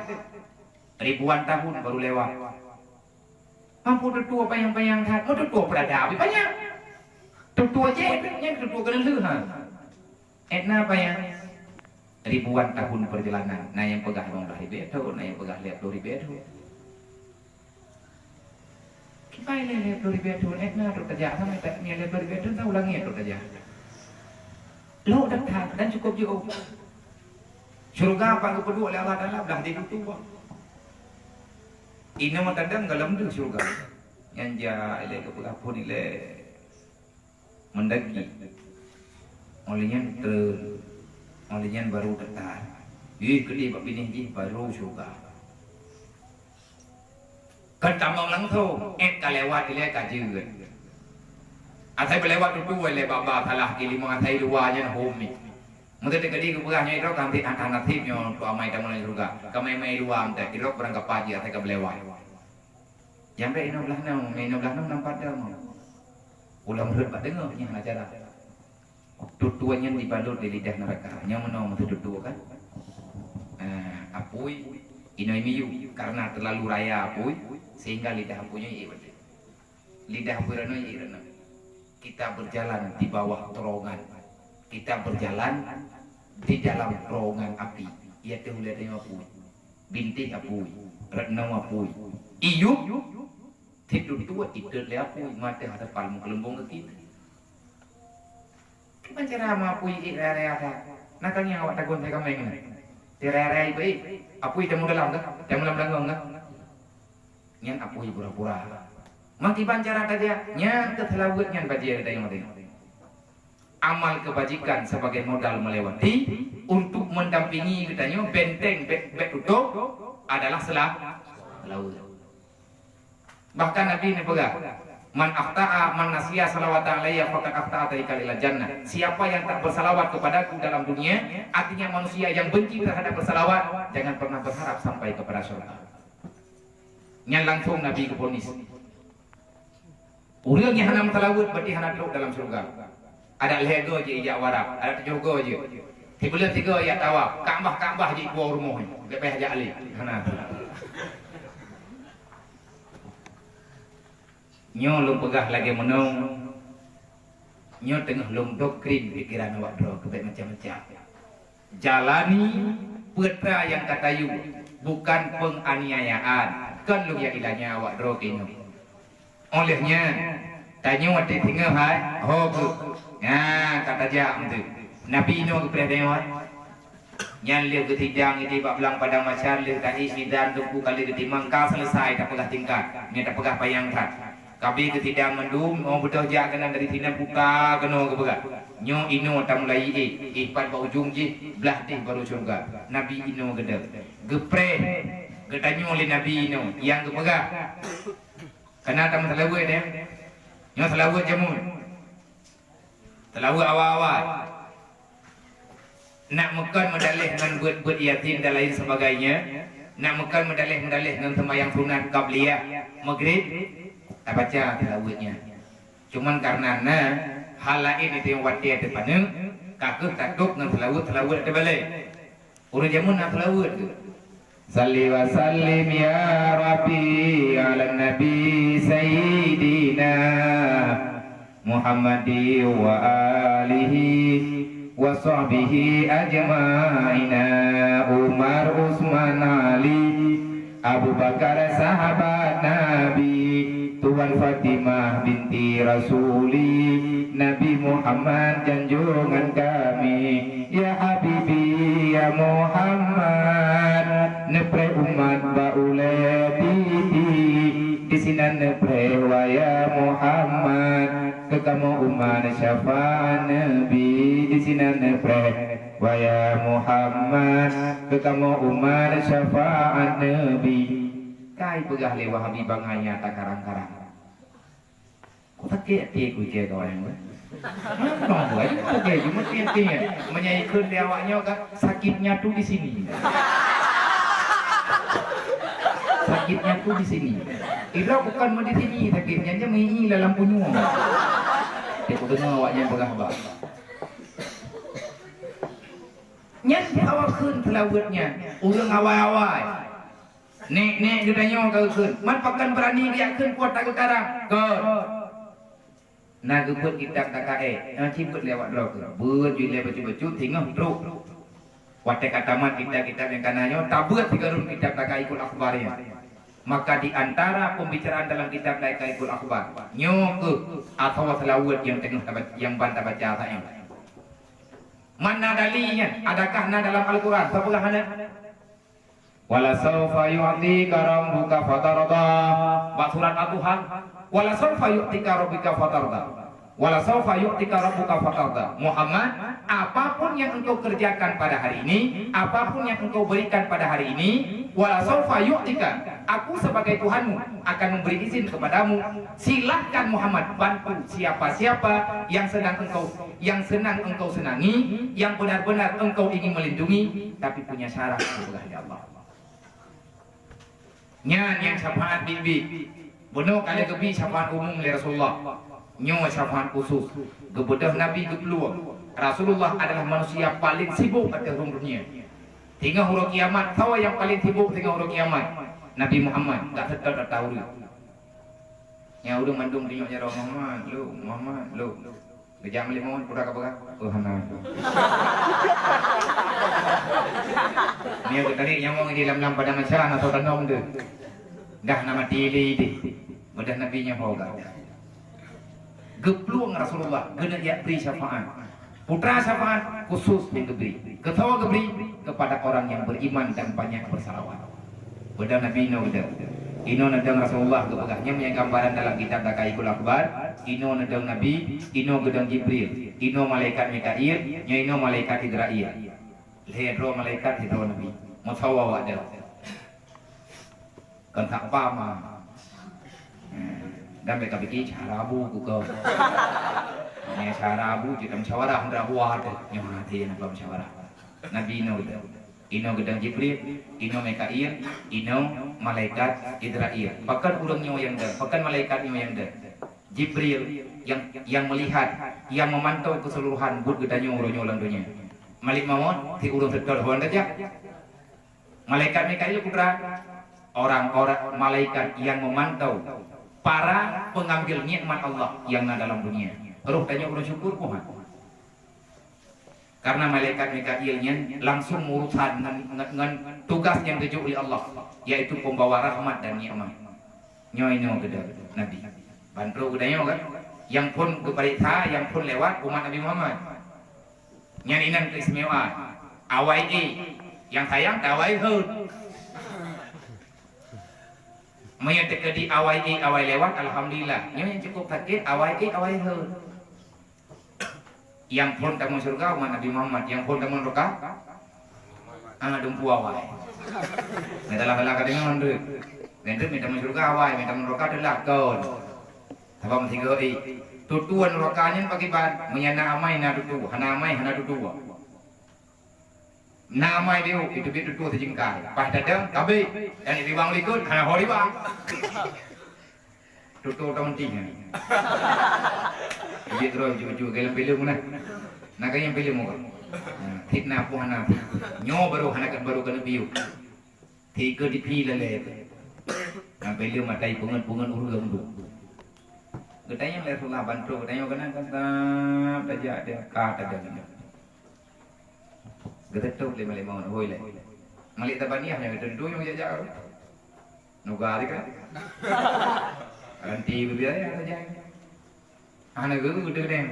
Ribuan tahun baru lewat. Mampu tutoe panyang-panyang that. Mau tutoe peurada habéh panyang. Tutoe jih nyan tutoe keuneulheueh ha. Etna panyang ribuan tahun perjalanan. Na nyang peugah limong blaih ribèe thon, na nyang peugah lhèe plôh ribèe thon. Kiban lhèe, lhèe plôh ribèe thon, eh, na trok tajak, sampai tak, lhèe plôh ribèe thon, tahu langit trok tajak. Lhok that dan cukup jiôh. Syurga pat geupeuduek lé Allah Taala blah di tutoe. Inoe tadong goh lom deuh syurga. Nyan jak ilèe keu peugah phon ilèe. Mendaki. Óh lheueh nyan treun. Óh lheueh nyan baru teutat. Ih, keudéh bak binéh jih baru syeuruga. Kon tamong langsong, ék ka lewat ilèe ka jeuet. Asai beulewat tutoe ilèe bak-bak salah keu limong asai luwa nyan hom mi. Meunteuk teukeudi geupeugah nyoe droe ka amphit angkah naseb nyoe untuk amai tamong lam syeuruga. Ka mai-mai luwa meuteuk, idroe kurang kapa jih asai ka beulewat. Nyang bèk inoe blaih nyoe, inoe blaih nyoe nampak dah mau. Ulang rhot bak deungoe nyan acara. Tutoe nyan dibalot di lidah neraka. Nyoe meunoe meututoe kan? Ah, apui inoe miyueb karena terlalu raya apui sehingga lidah apui nyoe ié bacut. Lidah apui ranoe ié ranoe. Kita berjalan di bawah terowongan. Kita berjalan di dalam terowongan api. Ié teuh ulèe tanyoe apui. Bintéh apui, reunong apui. Iyueb, sit tutoe itot lé apui, mata hana pal meukeulumbong gaki. Kiban cara ma apui ié raya-raya that. Na ka ngieng awak tagon sai kaméng nyan. Raya-raya ié, apui teumu dalam kah? Teumu lam lagong kah? Nyan apui pura-pura. Ma kiban cara tajak, nyan keuh seulaweuet nyan bajèe geutanyoe teuh. Amal kebajikan sebagai modal melewati untuk mendampingi geutanyoe benteng bèk, bèk tutôp adalah sela-, seulaweuet. Bahkan Nabi neupeugah, "Man akhta'a, man nasiya salawatan alayya faqad akhta'a tariqan ilal jannah." Siapa yang tak bersalawat kepadaku dalam dunia, artinya manusia yang benci terhadap bersalawat, jangan pernah berharap sampai kepada syurga. Nyan langsung Nabi geuponis. Ureueng nyang hana meuseulaweuet berarti hana trok dalam syeuruga. Adak lhèe goe jih ijak u Arab, adak tujoh goe jih. Sibuleuen sigoe jak tawaf, Ka'bah-Ka'bah jih ikueh u rumoh nyoe. Leubeh jak lé. Hana. Nyoe lôn peugah lagèe meunoe. Nyoe teungoh lôn doktrin pikeran awak droe keu bèk macam-macam. Jalani peue nyang ka tayue, bukan penganiayaan. Kon lôn jak ilanya awak droe keunoe. Óh lheueh nyan, tanyoe watèe singoh hai, ho geuh. Nyan ka tajak meuteuk. Nabi inoe geupreh tanyoe. Nyan lheueh geusidang idéh bak blang padang mahsyar, lheueh taék mizan teungku ka lheueh geutimang, ka seuleusai tapeugah tingkat, nyan tapeugah panyang that. Tapi keu sidang mandum, oh, beudôh jak keunan dari sinan puta keunoe geupeugah. Nyoe inoe tamulai ék, ék pat bak ujong jih, blah deh baru syeuruga. Nabi inoe geudong. Geupreh geutanyoe lé Nabi inoe nyang geupeugah. Kana tameuseulaweuet, eh? Nyoe seulaweuet jameun. Seulaweuet awai-awai. Nak meukon meudaleh ngon buet-buet Yasin dan lain sebagainya. Nak meukon meudaleh-meudaleh ngon seumayang sunat qabliyah, Maghrib, tabaca seulaweuet nyan. Cuman karena na hal laén nyang watée teupaneuk, ka kheueh tatôb ngon seulaweuet-seulaweuet teubalée. Ureuëng jameun na seulaweuet tu. Salli wa sallim ya Rabbi ala Nabi Sayyidina Muhammadi wa alihi wa sahbihi ajma'ina. Umar, Utsman, Ali, Abu Bakar sahabat Nabi, Tuan Fatimah binti Rasuli, Nabi Muhammad junjungan kami. Ya Habibi, ya Muhammad, neupreh umat bak ulée titi, disinan neupreh wahai Muhammad, keu kamoe umat syafaat Nabi, disinan neupreh wahai Muhammad, keu kamoe umat syafaat Nabi. Kai peugah lé Wahabi bangai nyata karang-karang. Kok sakét até ku ikeu kawan nyan, weh? Nyoe bukan, bukan sakét, cuma tieng-tieng. Meunyoe ikheun di awak nyoe kan, sakitnya tu di sini. Sakitnya tu di sini. Ira bukan mau di sini sakitnya, dia mengi dalam punyueng. Dia ku dengar awak nyan peugah bah. Nyan awak kheun seulaweuet nyan, ureuëng awai-awai. Nek-nek geutanyoe ka geukheun, man pakon beurani geujak kheun kuat tageukara? Kon. Na geubeuet kitab takaé, nyang cibeuet lé awak droe keuh. Beuet jih lé bacut-bacut, singoh trok. Watée ka tamat kitab-kitab nyang kana nyoe, tabeuet sigoe rhot kitab Daqaiqul Akhbar nyan. Maka di antara pembicaraan dalam kitab Daqaiqul Akhbar, nyoe keuh atawa seulaweuet nyang teungoh taba-, nyang ban tabaca saat nyoe. Man na dali nyan, adakah na dalam Al-Quran? Sapeugah hana. Wala saufa yu'tika rabbuka fatarda. Bak surat Ad-Duha. Wala saufa yu'tika rabbuka fatarda. Wala saufa yu'tika rabbuka fatarda. Muhammad, apapun yang engkau kerjakan pada hari ini, apapun yang engkau berikan pada hari ini, wala saufa yu'tika, aku sebagai Tuhanmu akan memberi izin kepadamu. Silahkan Muhammad bantu siapa-siapa yang sedang engkau, yang senang engkau senangi, yang benar-benar engkau ingin melindungi, tapi punya syarat, kata Allah. Nyan nyang syafaat biet-biet. Bunoe ka lheueh geubi syafaat umum lé Rasulullah. Nyoe syafaat khusus. Geubeudôh Nabi geuplueng. Rasulullah adalah manusia paling sibuk ateueh rhueng dunia. Singoh uroe kiamat, soe nyang paling sibuk singoh uroe kiamat? Nabi Muhammad, gak seutôt ata ureuëng. Nyang ureuëng mandum deungoe jaroe, "Muhammad, lôn, Muhammad, lôn." Geujak meulimong, peue ka peugah? "Oh, hana." Nyoe geutarek nyawöng di lam-lam padang Mahsyar, na soe tanöng deuh. Dah na maté lé deh. Mudah Nabi nyoe ho gata. Geuplueng Rasulullah, geuneuk jak bri syafaat. Putra syafaat khusus nyang geubri. Keu soe geubri? Kepada orang yang beriman dan banyak bersalawat. Beudôh Nabi inoe geudong. Inoe neudong Rasulullah geupeugah, nyan nyang gambaran dalam kitab Daqaiqul Akhbar, inoe neudong Nabi, inoe geudong Jibril, inoe malaikat Mikail, nyoe inoe malaikat Jibrail. Lhèe droe malaikat, sidroe Nabi. Meusawa awak deuh. Kon that pama. Dan mereka pikir cara abu kuka. Ini cara abu kita musyawarah, musyawarah. Nyoh hati yang apa musyawarah. Nabi inoe geudong. Inoe geudong Jibril, inoe Mikail, inoe malaikat Jibrail. Pakon ureuëng nyoe nyang dong, pakon malaikat nyoe nyang dong. Jibril yang, yang melihat, yang memantau keseluruhan buet geutanyoe uroe nyoe lam dunia. Malik Maut, si ureuëng seutôt hon saja. Malaikat Mikail putra, orang-orang malaikat yang memantau para pengambil nikmat Allah yang na dalam dunia. Roh tanyoe ureuëng syukur puhan. Karena malaikat Mikail nyan langsung urusan ngon, ngon, ngon tugas nyang geujok lé Allah, yaitu pembawa rahmat dan nikmat. Nyoe inoe geudong Nabi. Ban trok geutanyoe kan? Nyang phon geupareksa, nyang phon lewat umat Nabi Muhammad. Nyan inan keistimewaan. Awai éh, nyang sayang tawai hot. Meunyoe teukeudi awai ék awai lewat, alhamdulillah. Nyoe nyang cukup sakét, awai ék awai rhot. Nyang phon tamong syeuruga umat Nabi Muhammad, nyang phon tamong neuraka, ah, dumpeue awai. Meusalah-salah ka deungoe, nyan. Nyan, meutamong syeuruga awai, meutamong neuraka teulat kon. Sabab meusigoe ék. Tutoe neuraka nyan pakriban, meunyoe na amai na tutoe, hana amai hana tutoe. Na amai diuk, itu biet tutoe sijingkai. Paih tadong, tabi. Dan riwang likot, hana ho riwang. Tutoe taunting nyan. Biet droe ju-ju, gaya filem na. Na gaya filem muka. Fitnah pun hana. Nyoe baru hana kat baru kena biuk. Tiga di pila le. Sampai dia matai pungan-pungan urang tu. Geutanyong lé Rasulullah bantu, geutanyong keunan kan, tajak dia ka tajak dia. Geuteutup lé Malik Maun, hôi lé. Malik Tabaniyah nyang geuteuntui nyang jak-jak tu. Nuga dia kan. Ranti bibir ya tajak. Hana geu geu deh.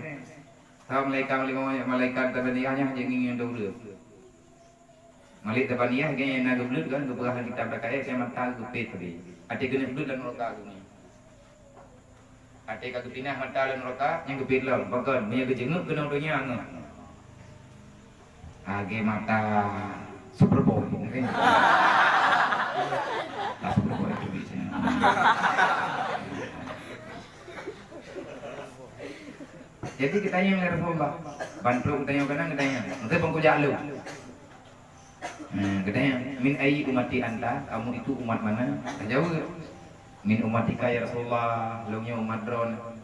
Tahu malaikat Malik Maun, malaikat Tabaniyah nyang jadi ngieng dulu. Malik Tabaniyah geuh nyang na geubleut kan, geupeugah lam kitab Dakaik, nyang mata geupet tadi. Até keuneuk bleut lam neuraka geuh nyan. Até ka geupinah mata lam neuraka, nyang geupet lom, pakon, meunyoe geujeungeuek keunoe donya ngeuh. Lagèe mata Superboy, kan? Ah, Superboy tu bisa. Jadi geutanyong lé Rasulullah, bantu geutanyong keunan geutanyong. Mungkin bangku jak lu. Nah, katanya, "Min ayyi ummati anta?" Kamu itu umat mana? Tajaweueb, "Min ummatika ya Rasulullah, lôn nyoe umat droeneuh."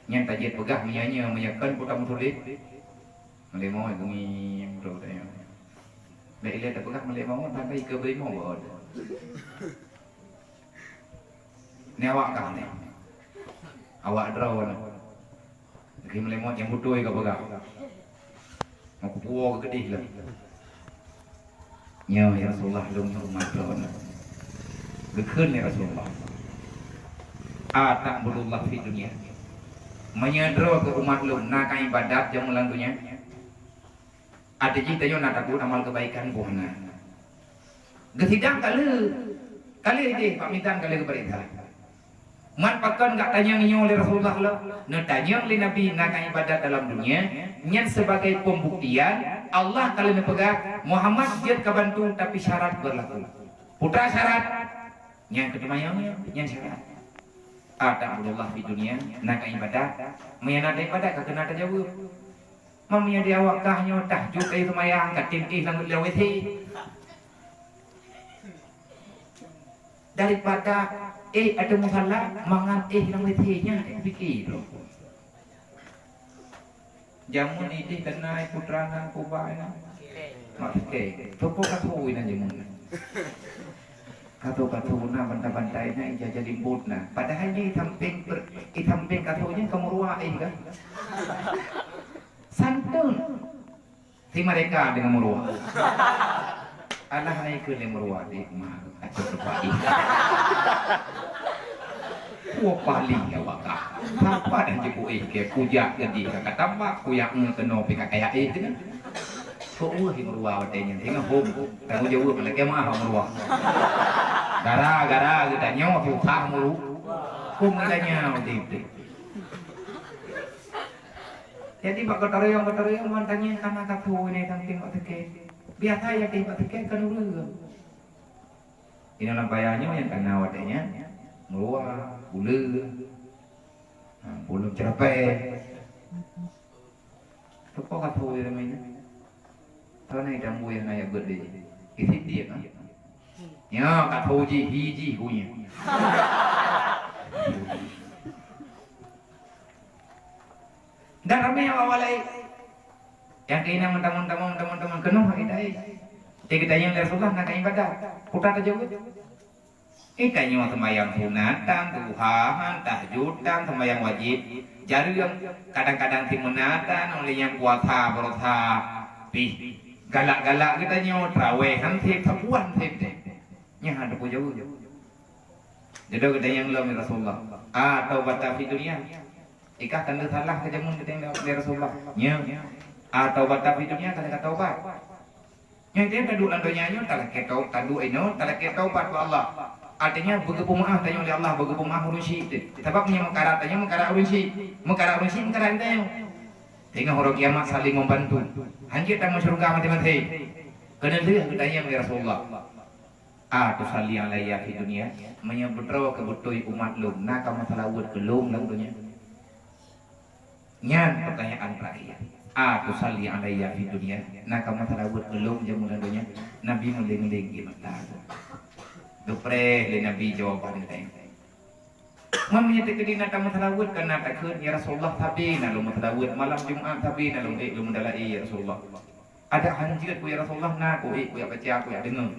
Nyan tajeuet peugah meunyoe nyoe, meunyoe kon peue tameutuléh. Meulimong bumi yang betul tanya. Bèk ilèe tapeugah meulimong, sampai ke beulima buat. Ni awak kah ni? Awak droe ni. Lagi meulimong nyang beutôi ka peugah. Mau kupuo ke gedih lah. Nyoe ya Rasulullah, lôn nyoe umat droe. Geukheun ya Rasulullah. Ata'budullah fid dunya. Meunyoe droe keu umat lôn na ka ibadat jameun lam donya. Até jih tanyoe na takot amal keubaikan boh na. Geusidang ka lheueh. Ka lheueh idéh pamitan ka lheueh geupeurintah. Man pakon gak tanyong nyoe lé Rasulullah lom? Neutanyong lé Nabi na ka ibadat dalam dunia, nyan sebagai pembuktian Allah ka lheueh neupeugah, Muhammad jeuet ka bantu tapi syarat berlaku. Putra syarat, nyan keuteumanyong nyan syarat. Ata'budullah fid dunya, na ka ibadat, meunyoe na ibadat ka keunan tajaweueb. Meunyoe di awak kah nyoe tahajud ka seumayang, ka tem éh lam, lam W C. Daripada éh ateueh musala, mangat éh lam W C nyan, eh, pike droe. Jameun idéh keunan putra nan kuba nyan. Mak pike, soe po ka tho inan jameun nyan. Ka tho, ka tho na bantai-bantai na ija jadi bot na. Padahai nyan di sampéng per-, di sampéng ka tho nyan ka meuruwa éh ka. Santun. Si mereka deungon meuruwa. Alah na ikeu lé meuruwa di ma ka tho teupadi. Puo pali awak kah. Sapa dah jeuet éh ke kujak jadi ka tambah, kujak nge keunoe pi ka kaya éh teuh. Kok weueh meuruwa watèe nyan, ingat hom, tanggong jaweueb lakèe meu'ah meuruwa. Gara-gara geutanyoe susah meuruwa. Hom geutanyoe beutôi-beutôi. Jadi bak geutareueng-geutareueng wan tanyong kana ka tho inan sampéng bak teuke. Biasa nyang teuh bak teuke kan ureueng. Inan lam paya nyoe nyang kana watèe nyan meuruwa, buleuen, ha, buleueng ceureupe. Teupeue ka tho inan meunan? Tho na idambu nyang na ya beuet lé jih. Isi diek, ha? Nyoe ka tho jih, hi jih hu nyan. Dan ramé awak-awak laén. Nyang keunan meutamong-tamong, meutamong-tamong keunoe hai dai. Teugeutanyong lé Rasulullah na ka ibadat. Putra tajaweueb. Eh, tanyoe seumayang sunatan, duhaan, tahajud dan seumayang wajéb. Jareueng, kadang-kadang simeunatan, ulèh nyan puasa barosa pih. Galak-galak geutanyoe, trawéh han sép, sapuan sép deh. Nyan hana teupeu jaweueb. Jadi geutanyong lom, "Ya Rasulullah, ataubata fid dunya?" Ikah tanda salah keu jameun geutanyong lé Rasulullah. Nyo, "Ataubata fid dunya?" Ka lheueh ka taubat. Nyang teuh taduek lam donya nyoe talakèe tau-, taduek inoe talakèe taubat bak Allah. Artinya, beugeupeumaáh tanyoe lé Allah, beugeupeumaáh ureuëng syiek teuh. Sabab meunyoe meukarat tanyoe, meukarat ureuëng syiek. Meukarat ureuëng syiek, meukarat tanyoe. Sehingga uroe kiamat saling membantu. Hanjeuet tamong syeuruga maté-maté. Keuneulheueh geutanyong lé Rasulullah, "A tusalli alayya fid dunya?" Meunyoe beudroe keu beutôi umat lôn, na kamoe seulaweuet keu lôn lam donya? Nyan pertanyaan terakhir. "A tusalli alayya fid dunya?" Na kamoe seulaweuet keu lôn jameun lam donya? Nabi meuleng-leng ie mata. Geupreh lé Nabi jawaban geutanyoe. Meunyoe teukeudi na tameuseulaweuet, ka na takheun, "Ya Rasulullah, sabe na lôn meuseulaweuet, malam Jumat sabe na lôn ék lôn meudala'i, ya Rasulullah. Adak hanjeuet ku, ya Rasulullah, na ku ék, ku jak baca, ku jak deungoe."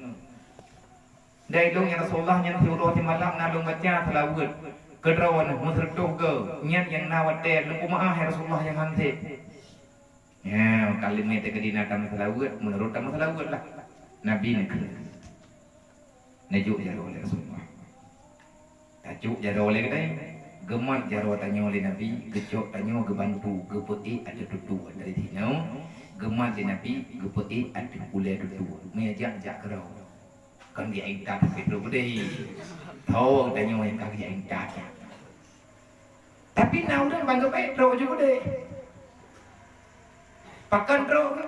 "Dai lôn, ya Rasulullah, nyan siuroe simalam na lôn baca seulaweuet keudroe meuseureutoh goe, nyan nyang na watée lôn peumaáh, ya Rasulullah, nyang han sép." Ya, kalimat teukeudi na tameuseulaweuet, meunurot tameuseulaweuet lah. Nabi neukheun. Neujok jaroe lé Rasulullah. Tacok jaroe lé geutanyoe, geumat jaroe tanyoe lé Nabi, geucok tanyoe geubantu, geupeuék ateueh tutoe dari sinoe, geumat lé Nabi, geupeuék ateueh ulée tutoe. Meujak jak keudroe. Kon geuintat sabe trok udeh. Tho tanyoe nyang ka geuintat. Tapi na ureuëng ban geubek trok ju udeh. Pakon trok?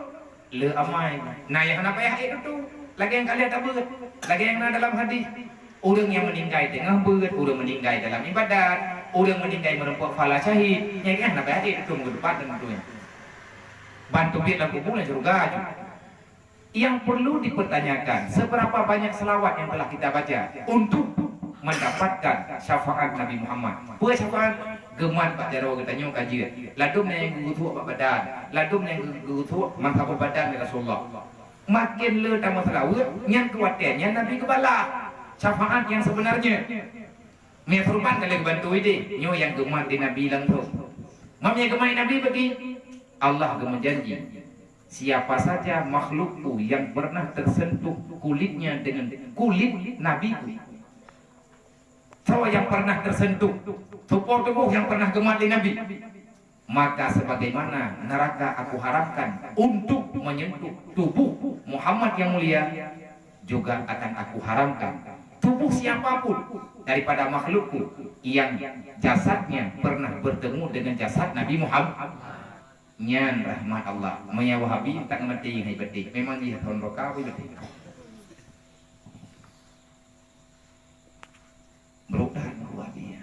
Le amai. Na nyang hana payah ék tutoe. Lagée nyang ka lheueh tabeuet. Lagée nyang na dalam hadis. Ureuëng nyang meuninggai teungoh beuet, ureuëng meuninggai dalam ibadat, ureuëng meuninggai meureumpok pahala syahid, nyang hana payah ék tutoe minggu depan dan tutoe. Ban teubiet lam kubu lam syeuruga ju. Yang perlu dipertanyakan, seberapa banyak selawat yang telah kita baca untuk mendapatkan syafaat Nabi Muhammad? Peue syafaat? Geumat bak jaroe geutanyoe ka jeuet. Ladôm na nyang geugeutuek bak badan, ladôm na nyang geugeutuek meusaboh badan lé Rasulullah. Makin le tameuseulaweuet, nyan keu watée nyan Nabi geubalah syafaat nyang sebenarnya. Meunyoe peuruban ka lheueh geubantu ideh, nyoe nyang geumat lé Nabi langsong. Meunyoe geumat Nabi bagi, Allah geumeujanji, siapa saja makhlukku yang pernah tersentuh kulitnya dengan kulit Nabiku. Soe nyang pernah tersentuh, tupo tuboh nyang pernah geumat lé Nabi, maka sebagaimana neraka aku haramkan untuk menyentuh tubuh Muhammad yang mulia, juga akan aku haramkan tubuh siapapun daripada makhlukku yang jasadnya pernah bertemu dengan jasad Nabi Muhammad. Nyan rahmat Allah. Meunyoe Wahabi tak ngerti hai betik. Memang dia tahun roka apa betik. Brok that Wahabi.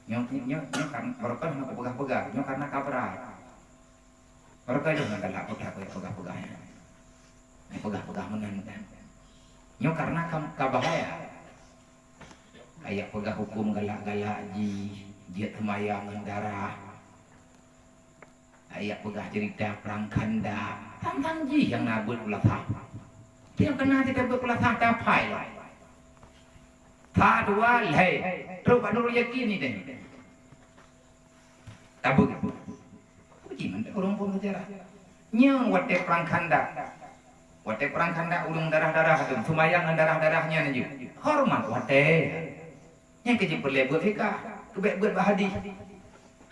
Nyoe, nyoe, nyoe kan barokah hana peugah-peugah. Nyoe karena ka brat. Barokah jih nyan galak peugah-peugah. Nyoe peugah-peugah meunan kan. Nyoe karena ka, ka bahaya. Kayak peugah huköm galak-galak jih, jeuet seumayang ngon darah. Kayak peugah cerita perang Khandaq, tang-tang jih nyang na beuet peulasah. Nyang keunan jih beuet peulasah taphai lom. Sa dua lhée, trok bak Nurul Yakin ni deh. Tabeuet. Puji mantong ureuëng phon sejarah. Nyoe watée perang Khandaq. Watée perang Khandaq ureuëng darah-darah tu, seumayang ngon darah-darah nyan aju. Horeumat watée. Nyang keu jipeureulée beuet fikah, keu bék beuet bak hadih.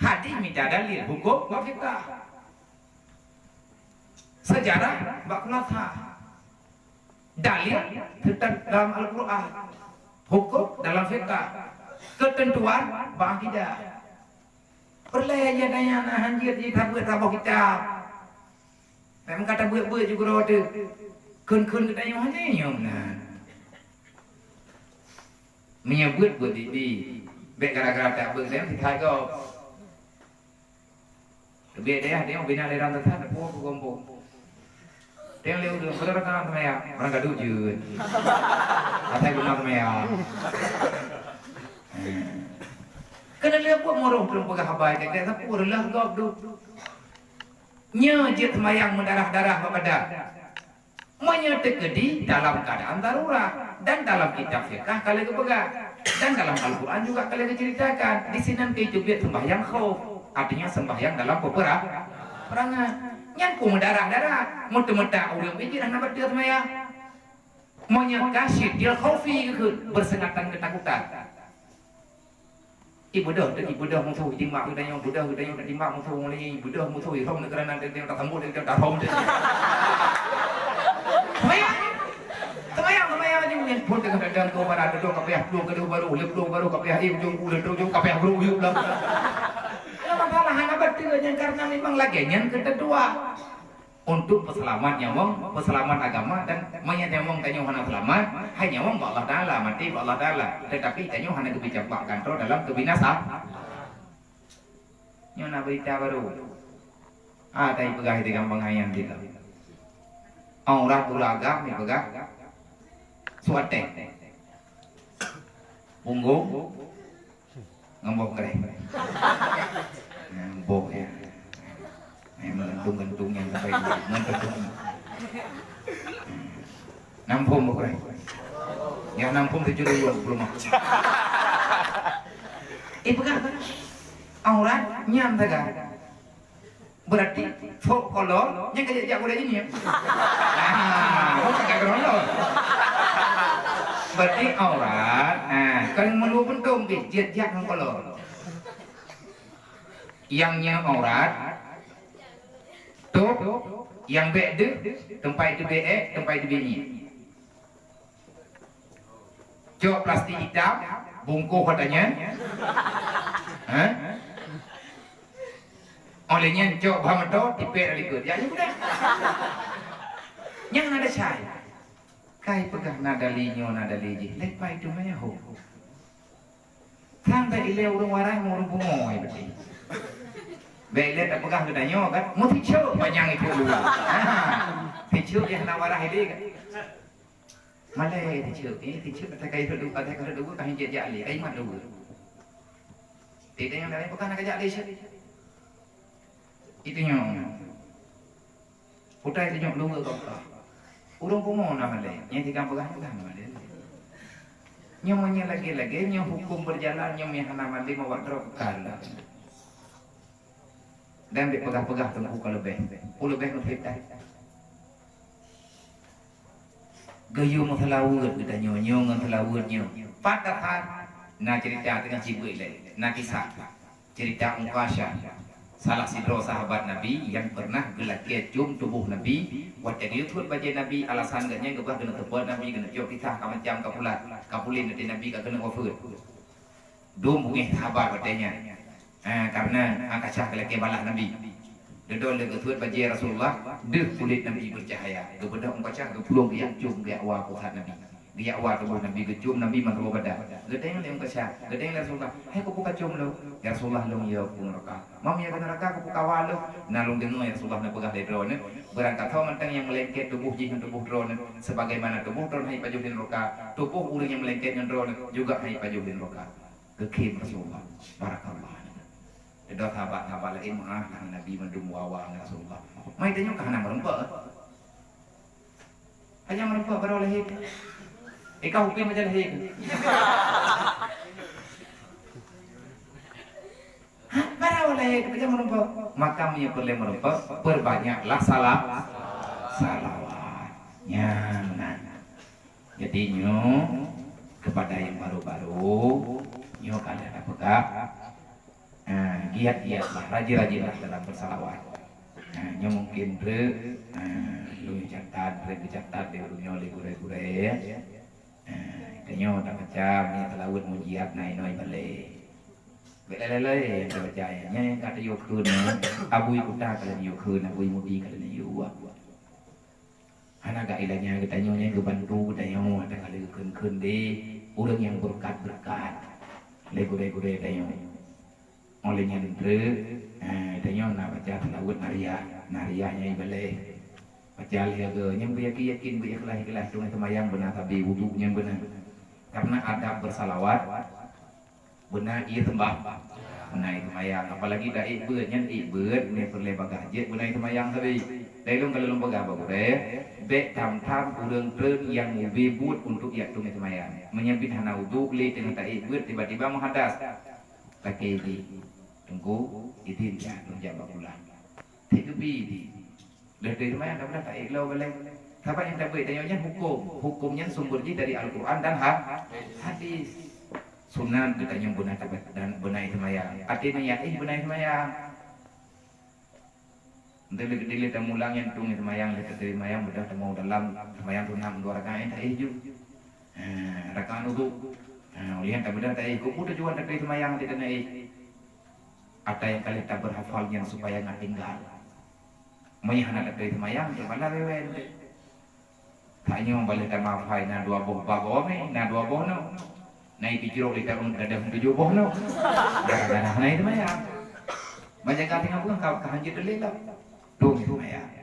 Hadih mita dalil, huköm bak fikah. Sejarah bak keulasah. Dalil teutab dalam Al-Quran. Huköm dalam fikah. Keuteuntuan bak akidah. Peureulée nyan na hanjeuet jih tabeuet saboh kitab. Memang ka tabeuet-beuet ju keudroe teuh. Kheun-kheun geutanyoe hana nyoe meunan. Meunyoe beuet, beuet di-di. Bék gara-gara tak beuet, dan sithai gob. Leubeh deh, dia bina aliran teutap, teupeue keu gombong. Teng lé ureuëng, padahai ka seumayang, barang gaduek jeuet. Asai beuna seumayang. Keuneulheueh buet murah ureuëng peugah haba nyang keu sapeue reulah gob duek. Nyoe jeuet seumayang meudarah-darah bak badan. Meunyoe teukeudi dalam keuadaan darurat dan dalam kitab fiqah ka lheueh geupeugah dan dalam Al-Quran juga ka lheueh geuceuritakan, di sinan teubiet seumbahyang khauf, artinya seumbahyang dalam peupera-, perangan. Nyan peue meudarah-darah, meuteumeutak ureuëng bijéh hana bateue seumayang. Meunyoe ka syiddil khaufi geukheun, beuseuatan keutakutan. Ibeudôh teuh, ibeudôh musoh jimak geutanyoe, beudôh geutanyoe jimak musoh mulai, ibeudôh musoh irhom nanggroe nan geutanyoe tasambot geutanyoe tarhom teuh. Seumayang! Seumayang, seumayang laju nyan. Pun teuka datang keu barat, dudoe ka payah plueng keudeh baru, lheueh plueng baru ka payah éh ujong u, lheueh ujong ka payah brôk u. Nyan masalah hana beutôi nyan, karena memang lagèe nyan keuteudua. Untuk peuseulamat nyawöng, peuseulamat agama dan meunyo nyawöng tanyoe hana seulamat, hai nyawöng bak Allah Taala, maté bak Allah Taala. Teutapi tanyoe hana geubri campak gantoe dalam keubinasaan. Nyoe na beurita barô. Ah, tai peugah di gampông ayam di lom. Aurat uroe agam ni peugah. Suat teh. Punggong. Ngon boh kreh. Ngon boh ya. Memang gantung-gantung yang sampai ngon tepung. Nampung bukan? Yang nampung tujuh ribu belum. Eh, pegang. Aurat nyan pegang. Berarti fok kolor, nyan kajak jak udah ini ya. Ah, oh, kagak kolor. Berarti aurat, ah, kan melu pentung ke, jak jak ngon kolor. Yang nyan aurat, top, yang bek deh, tempat itu bek, tempat itu bek ni. Cok plastik hitam, bungkôh katanya. Ha? Oleh nyan cok bak meuto, tipék likot. Ya, ya udah. Nyang na desya. Kai peugah na dali nyoe, na dali jih. Lepai tu meuho. Sampai ilée ureuëng warai ngon ureuëng pungo ai beutôi. Bèk ilée tapeugah geutanyoe kan, meuticok panyang itu dulu. Ha. Ticok dia hana warai ilée kan. Malée ticok, eh, ticok kata kai dulu, kata kai dulu, kai jejak lé, kai mat dulu. Tidak yang lain bukan nak kajak lé cok. Itu nyoe. Utai tanyoe luweue gobnyan. Ureuëng pungo na malée, nyang tikang peugah nyoe na malée. Nyoe meunyoe lagée-lagée nyoe huköm beujalan nyoe meuhana malée meuwat droe bukan. Dan bèk peugah-peugah teungku ka leubeh. Peue leubeh meuteutah. Geuyue meuseulaweuet geutanyoe nyoe ngon seulaweuet nyoe. Pat that na ceurita teungoh cibeuet lé, na kisah. Ceurita Ukasha, salah sidroe sahabat Nabi nyang peureunah geulakée com tuboh Nabi, watée geuyue thot bajée Nabi, alasan geuh nyan geupeugah keuneuk teupot Nabi, keuneuk cok kisah ka macam ka pulat, ka pulen watée Nabi ka keuneuk wafeuet. Dum beungéh sahabat watée nyan. Ah, kareuna Ukasha geulakée balah Nabi. Dudoe lé geuthot bajée Rasulullah, deuh kulét Nabi beucahya. Geubeudôh Ukasha geuplueng geujak com geujak wa pusat Nabi. Geujak wa tuboh Nabi, geucom Nabi mandua badan. Geutanyong lé Ukasha, geutanyong lé Rasulullah, "Hai kupeue kacom lôn?" "Ya Rasulullah, lôn yue u neuraka." "Mam yue u neuraka, kupeue kawa lôn?" "Na lôn deungoe ya Rasulullah neupeugah lé droeneuh, beurangkasoe mantong nyang meulengket tuboh jih ngon tuboh droeneuh, sebagaimana tuboh droeneuh hai pajoh di neuraka, tuboh ureuëng nyang meulengket ngon droeneuh juga hai pajoh di neuraka. Geukhém Rasulullah." Barakallah. Dudoe sahabat-sahabat laén meu'ah, Nabi mandum wa-wa ngon Rasulullah. Mai tanyoe ka hana meureumpok. Hanya meureumpok baroe lahé. Eh, ka huköm aja lahé. Ha, baroe lahé, aja meureumpok. Maka meunyoe peureulée meureumpok, peubanyaklah salah, salawat. Nyan, nah. Jadi nyoe kepada yang baru-baru, nyoe ka lheueh tapeugah, ah, giat-giatlah, rajin-rajinlah dalam bersalawat. Ah, nyoe mungkin treuk, ah, lôn catat, treuk geucatat lé ureuëng nyoe lé gurée-gurée, ya. Ah, tanyoe tabaca, meunyoe seulaweuet mujiat na inoe balée. Bèk lé-lé nyang tabaca, ya. Nyan nyang ka tayue kheun, abui kuta ka lheueh yue kheun, abui mudi ka lheueh yue. Hana gak ilanya geutanyoe nyang geubantu geutanyoe, dan ka lheueh geukheun-kheun lé ureuëng nyang beureukat-beureukat lé gurée-gurée tanyoe. Oleh nyan treuk, eh, tanyoe na baca seulaweuet Nariyah, Nariyah nyang ibaleh. Baca lé geuh nyang beuyakin-yakin, beuikhlas-ikhlas, teungoh seumayang beuna sabe wudu nyang beuna. Karena adab bersalawat, beuna ié seumbah. Beuna ié seumayang. Apalagi da ék beuet nyan, ék beuet, meunan peureulée bagah jeuet beuna ié seumayang sabe. Dai lôn ka lôn peugah bak gurée, bèk tham-tham ureuëng treun nyang mubé buet untuk jak tueng ié seumayang. Meunyoe bit hana udhu, lé teungoh ta ék beuet, tiba-tiba meuhadas. Lakée jih, Teungku, idin jak lôn jak bak pulang. Teuk geubi di. Lheueh teuseumayang, dak peugah taék lom balée. Sabab nyang tabeuet tanyoe nyan huköm. Huköm nyan sumber jih dari Al-Quran dan ha-, hadis. Sunat geutanyoe beuna tabe-, dan beuna seumayang. Até nyan éh beuna seumayang. Enteuk lé geutanyoe tamulang nyan tueng seumayang, lheueh teuseumayang beudôh tamong dalam seumayang sunat dua rakaat, éh taéh ju. Ha, Rakaat udhu. Ha, ulihan tabeudôh taéh, keupeue tujuan taturi seumayang di tanah éh? Ata nyang ka lheueh taberhafal nyan supaya ngat tinggal. Meunyo hana taturi seumayang, teubala wewen teuh. Tanyoe baleh tamafai na dua boh bah bawang, na dua boh nyoe. Na ipijrok lé taun gadang tujoh boh nyoe. Gara-gara hana seumayang. Banyak ka tinggal pun ka, ka hanjeuet lé lah. Dong seumayang.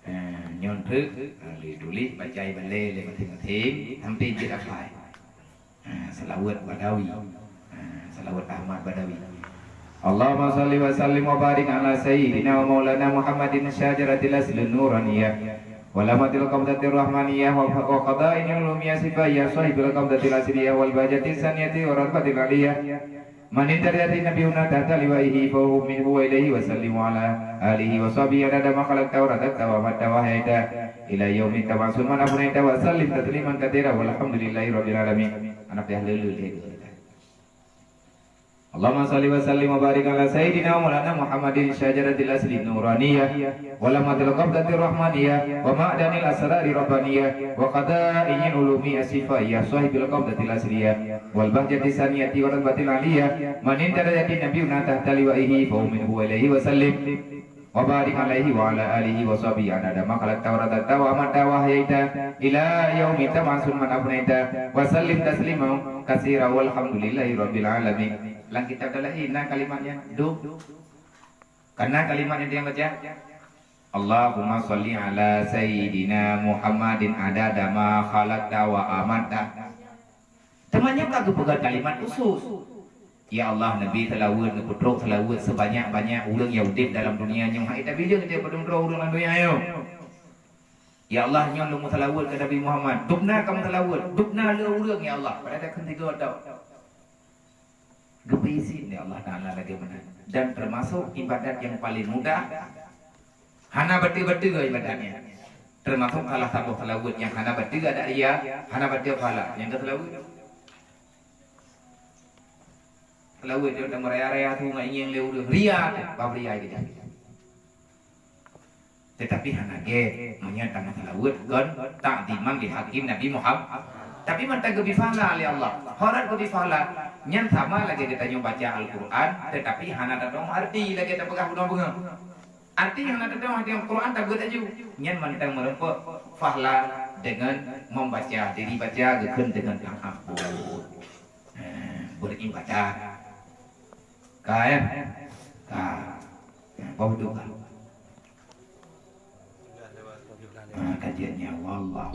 Eh, nyoe treuk, ah, lé tuléh, baca ibalée lé maséng-maséng, sampai jeuet hafai. Ah, salawat Badawi. Ah, salawat Ahmad Badawi. Allahumma salli wa sallim wa barik ala sayyidina wa maulana Muhammadin syajaratil asli nuraniyah, wa lamatil qabdatir rahmaniyah, wa, wa qada'inil ulumiyah sifaiyah, sahibil qabdatil asliyah, wal bahjatis saniyati wa ratbatil aliyah. Man intaha yati nabiyuna tahta liwaihi fa huwa minhu wa ilaihi wa sallim wa ala alihi wa sahbihi adada ma khalaqta wa razaqta wa amatta wa ahyaita ila yaumi tab'atsu man afnaita wa sallim tasliman katsira walhamdulillahi rabbil alamin. Anak payah lele lé. Allahumma salli wa sallim wa barik ala sayyidina wa maulana Muhammadin syajaratil asli nuraniyah wa lamatil qabdatir rahmaniyah wa ma'danil asrari rabbaniyah wa qada'inil ulumi asifiyah sahibil qabdatil asliyah wal bahjati saniyati wa ratbatil aliyah man intaha yati nabiyuna tahta liwaihi fa huwa minhu wa ilaihi wa sallim. Wa barik alaihi wa ala alihi wa sahbihi adada ma khalaqta wa razaqta wa amatta wa ahyaita ila yaumi tab'atsu man afnaita wa sallim taslima katsira walhamdulillahi rabbil alamin. Lam kitab dah lahé na kalimat nyan. Dum. Kana kalimat nyang baca? Allahumma shalli ala sayyidina Muhammadin adada ma khalaqta wa amatta. Teuma nyoe ka geupeugah kalimat khusus. Ya Allah, Nabi seulaweuet, neupeutrok seulaweuet sebanyak-banyak ureuëng nyang udeb dalam dunia nyoe. Hai Nabi, jeuet padum droe ureuëng lam dunia nyoe. Ya Allah, nyoe lôn meuseulaweuet keu Nabi Muhammad. Dubna ka meuseulaweuet, dubna le ureuëng, ya Allah. Padahai kheun tiga atau geupeuizin lé Allah Taala lagée meunan. Dan termasuk ibadat yang paling mudah. Hana bateue-bateue ibadat nyan. Termasuk salah saboh seulaweuet nyang hana bateue adak ria, hana bateue pahala. Nyang keu seulaweuet. Seulaweuet nyoe tameuraya-raya su ngon ingieng lé ureuëng. Ria teuh, bah ria geuh. Tetapi hana gét, meunyoe tameuseulaweuet kon ta'ziman li haqqin Nabi Muhammad. Tapi mantong geubri pahala lé Allah. Horat geubri pahala, nyan sama lagée geutanyoe baca Al-Quran, tetapi hana tatong arti lagée tapeugah bunoe beungoh. Arti hana tatong arti Al-Quran tabeuet laju. Nyan mantong meurumpok pahala dengan membaca, diri baca geukheun dengan ta'abbud. Eh, beribadah. Ka, ya? Ka. Ya, apa betul, Kak? Ah, kajiannya, wallah.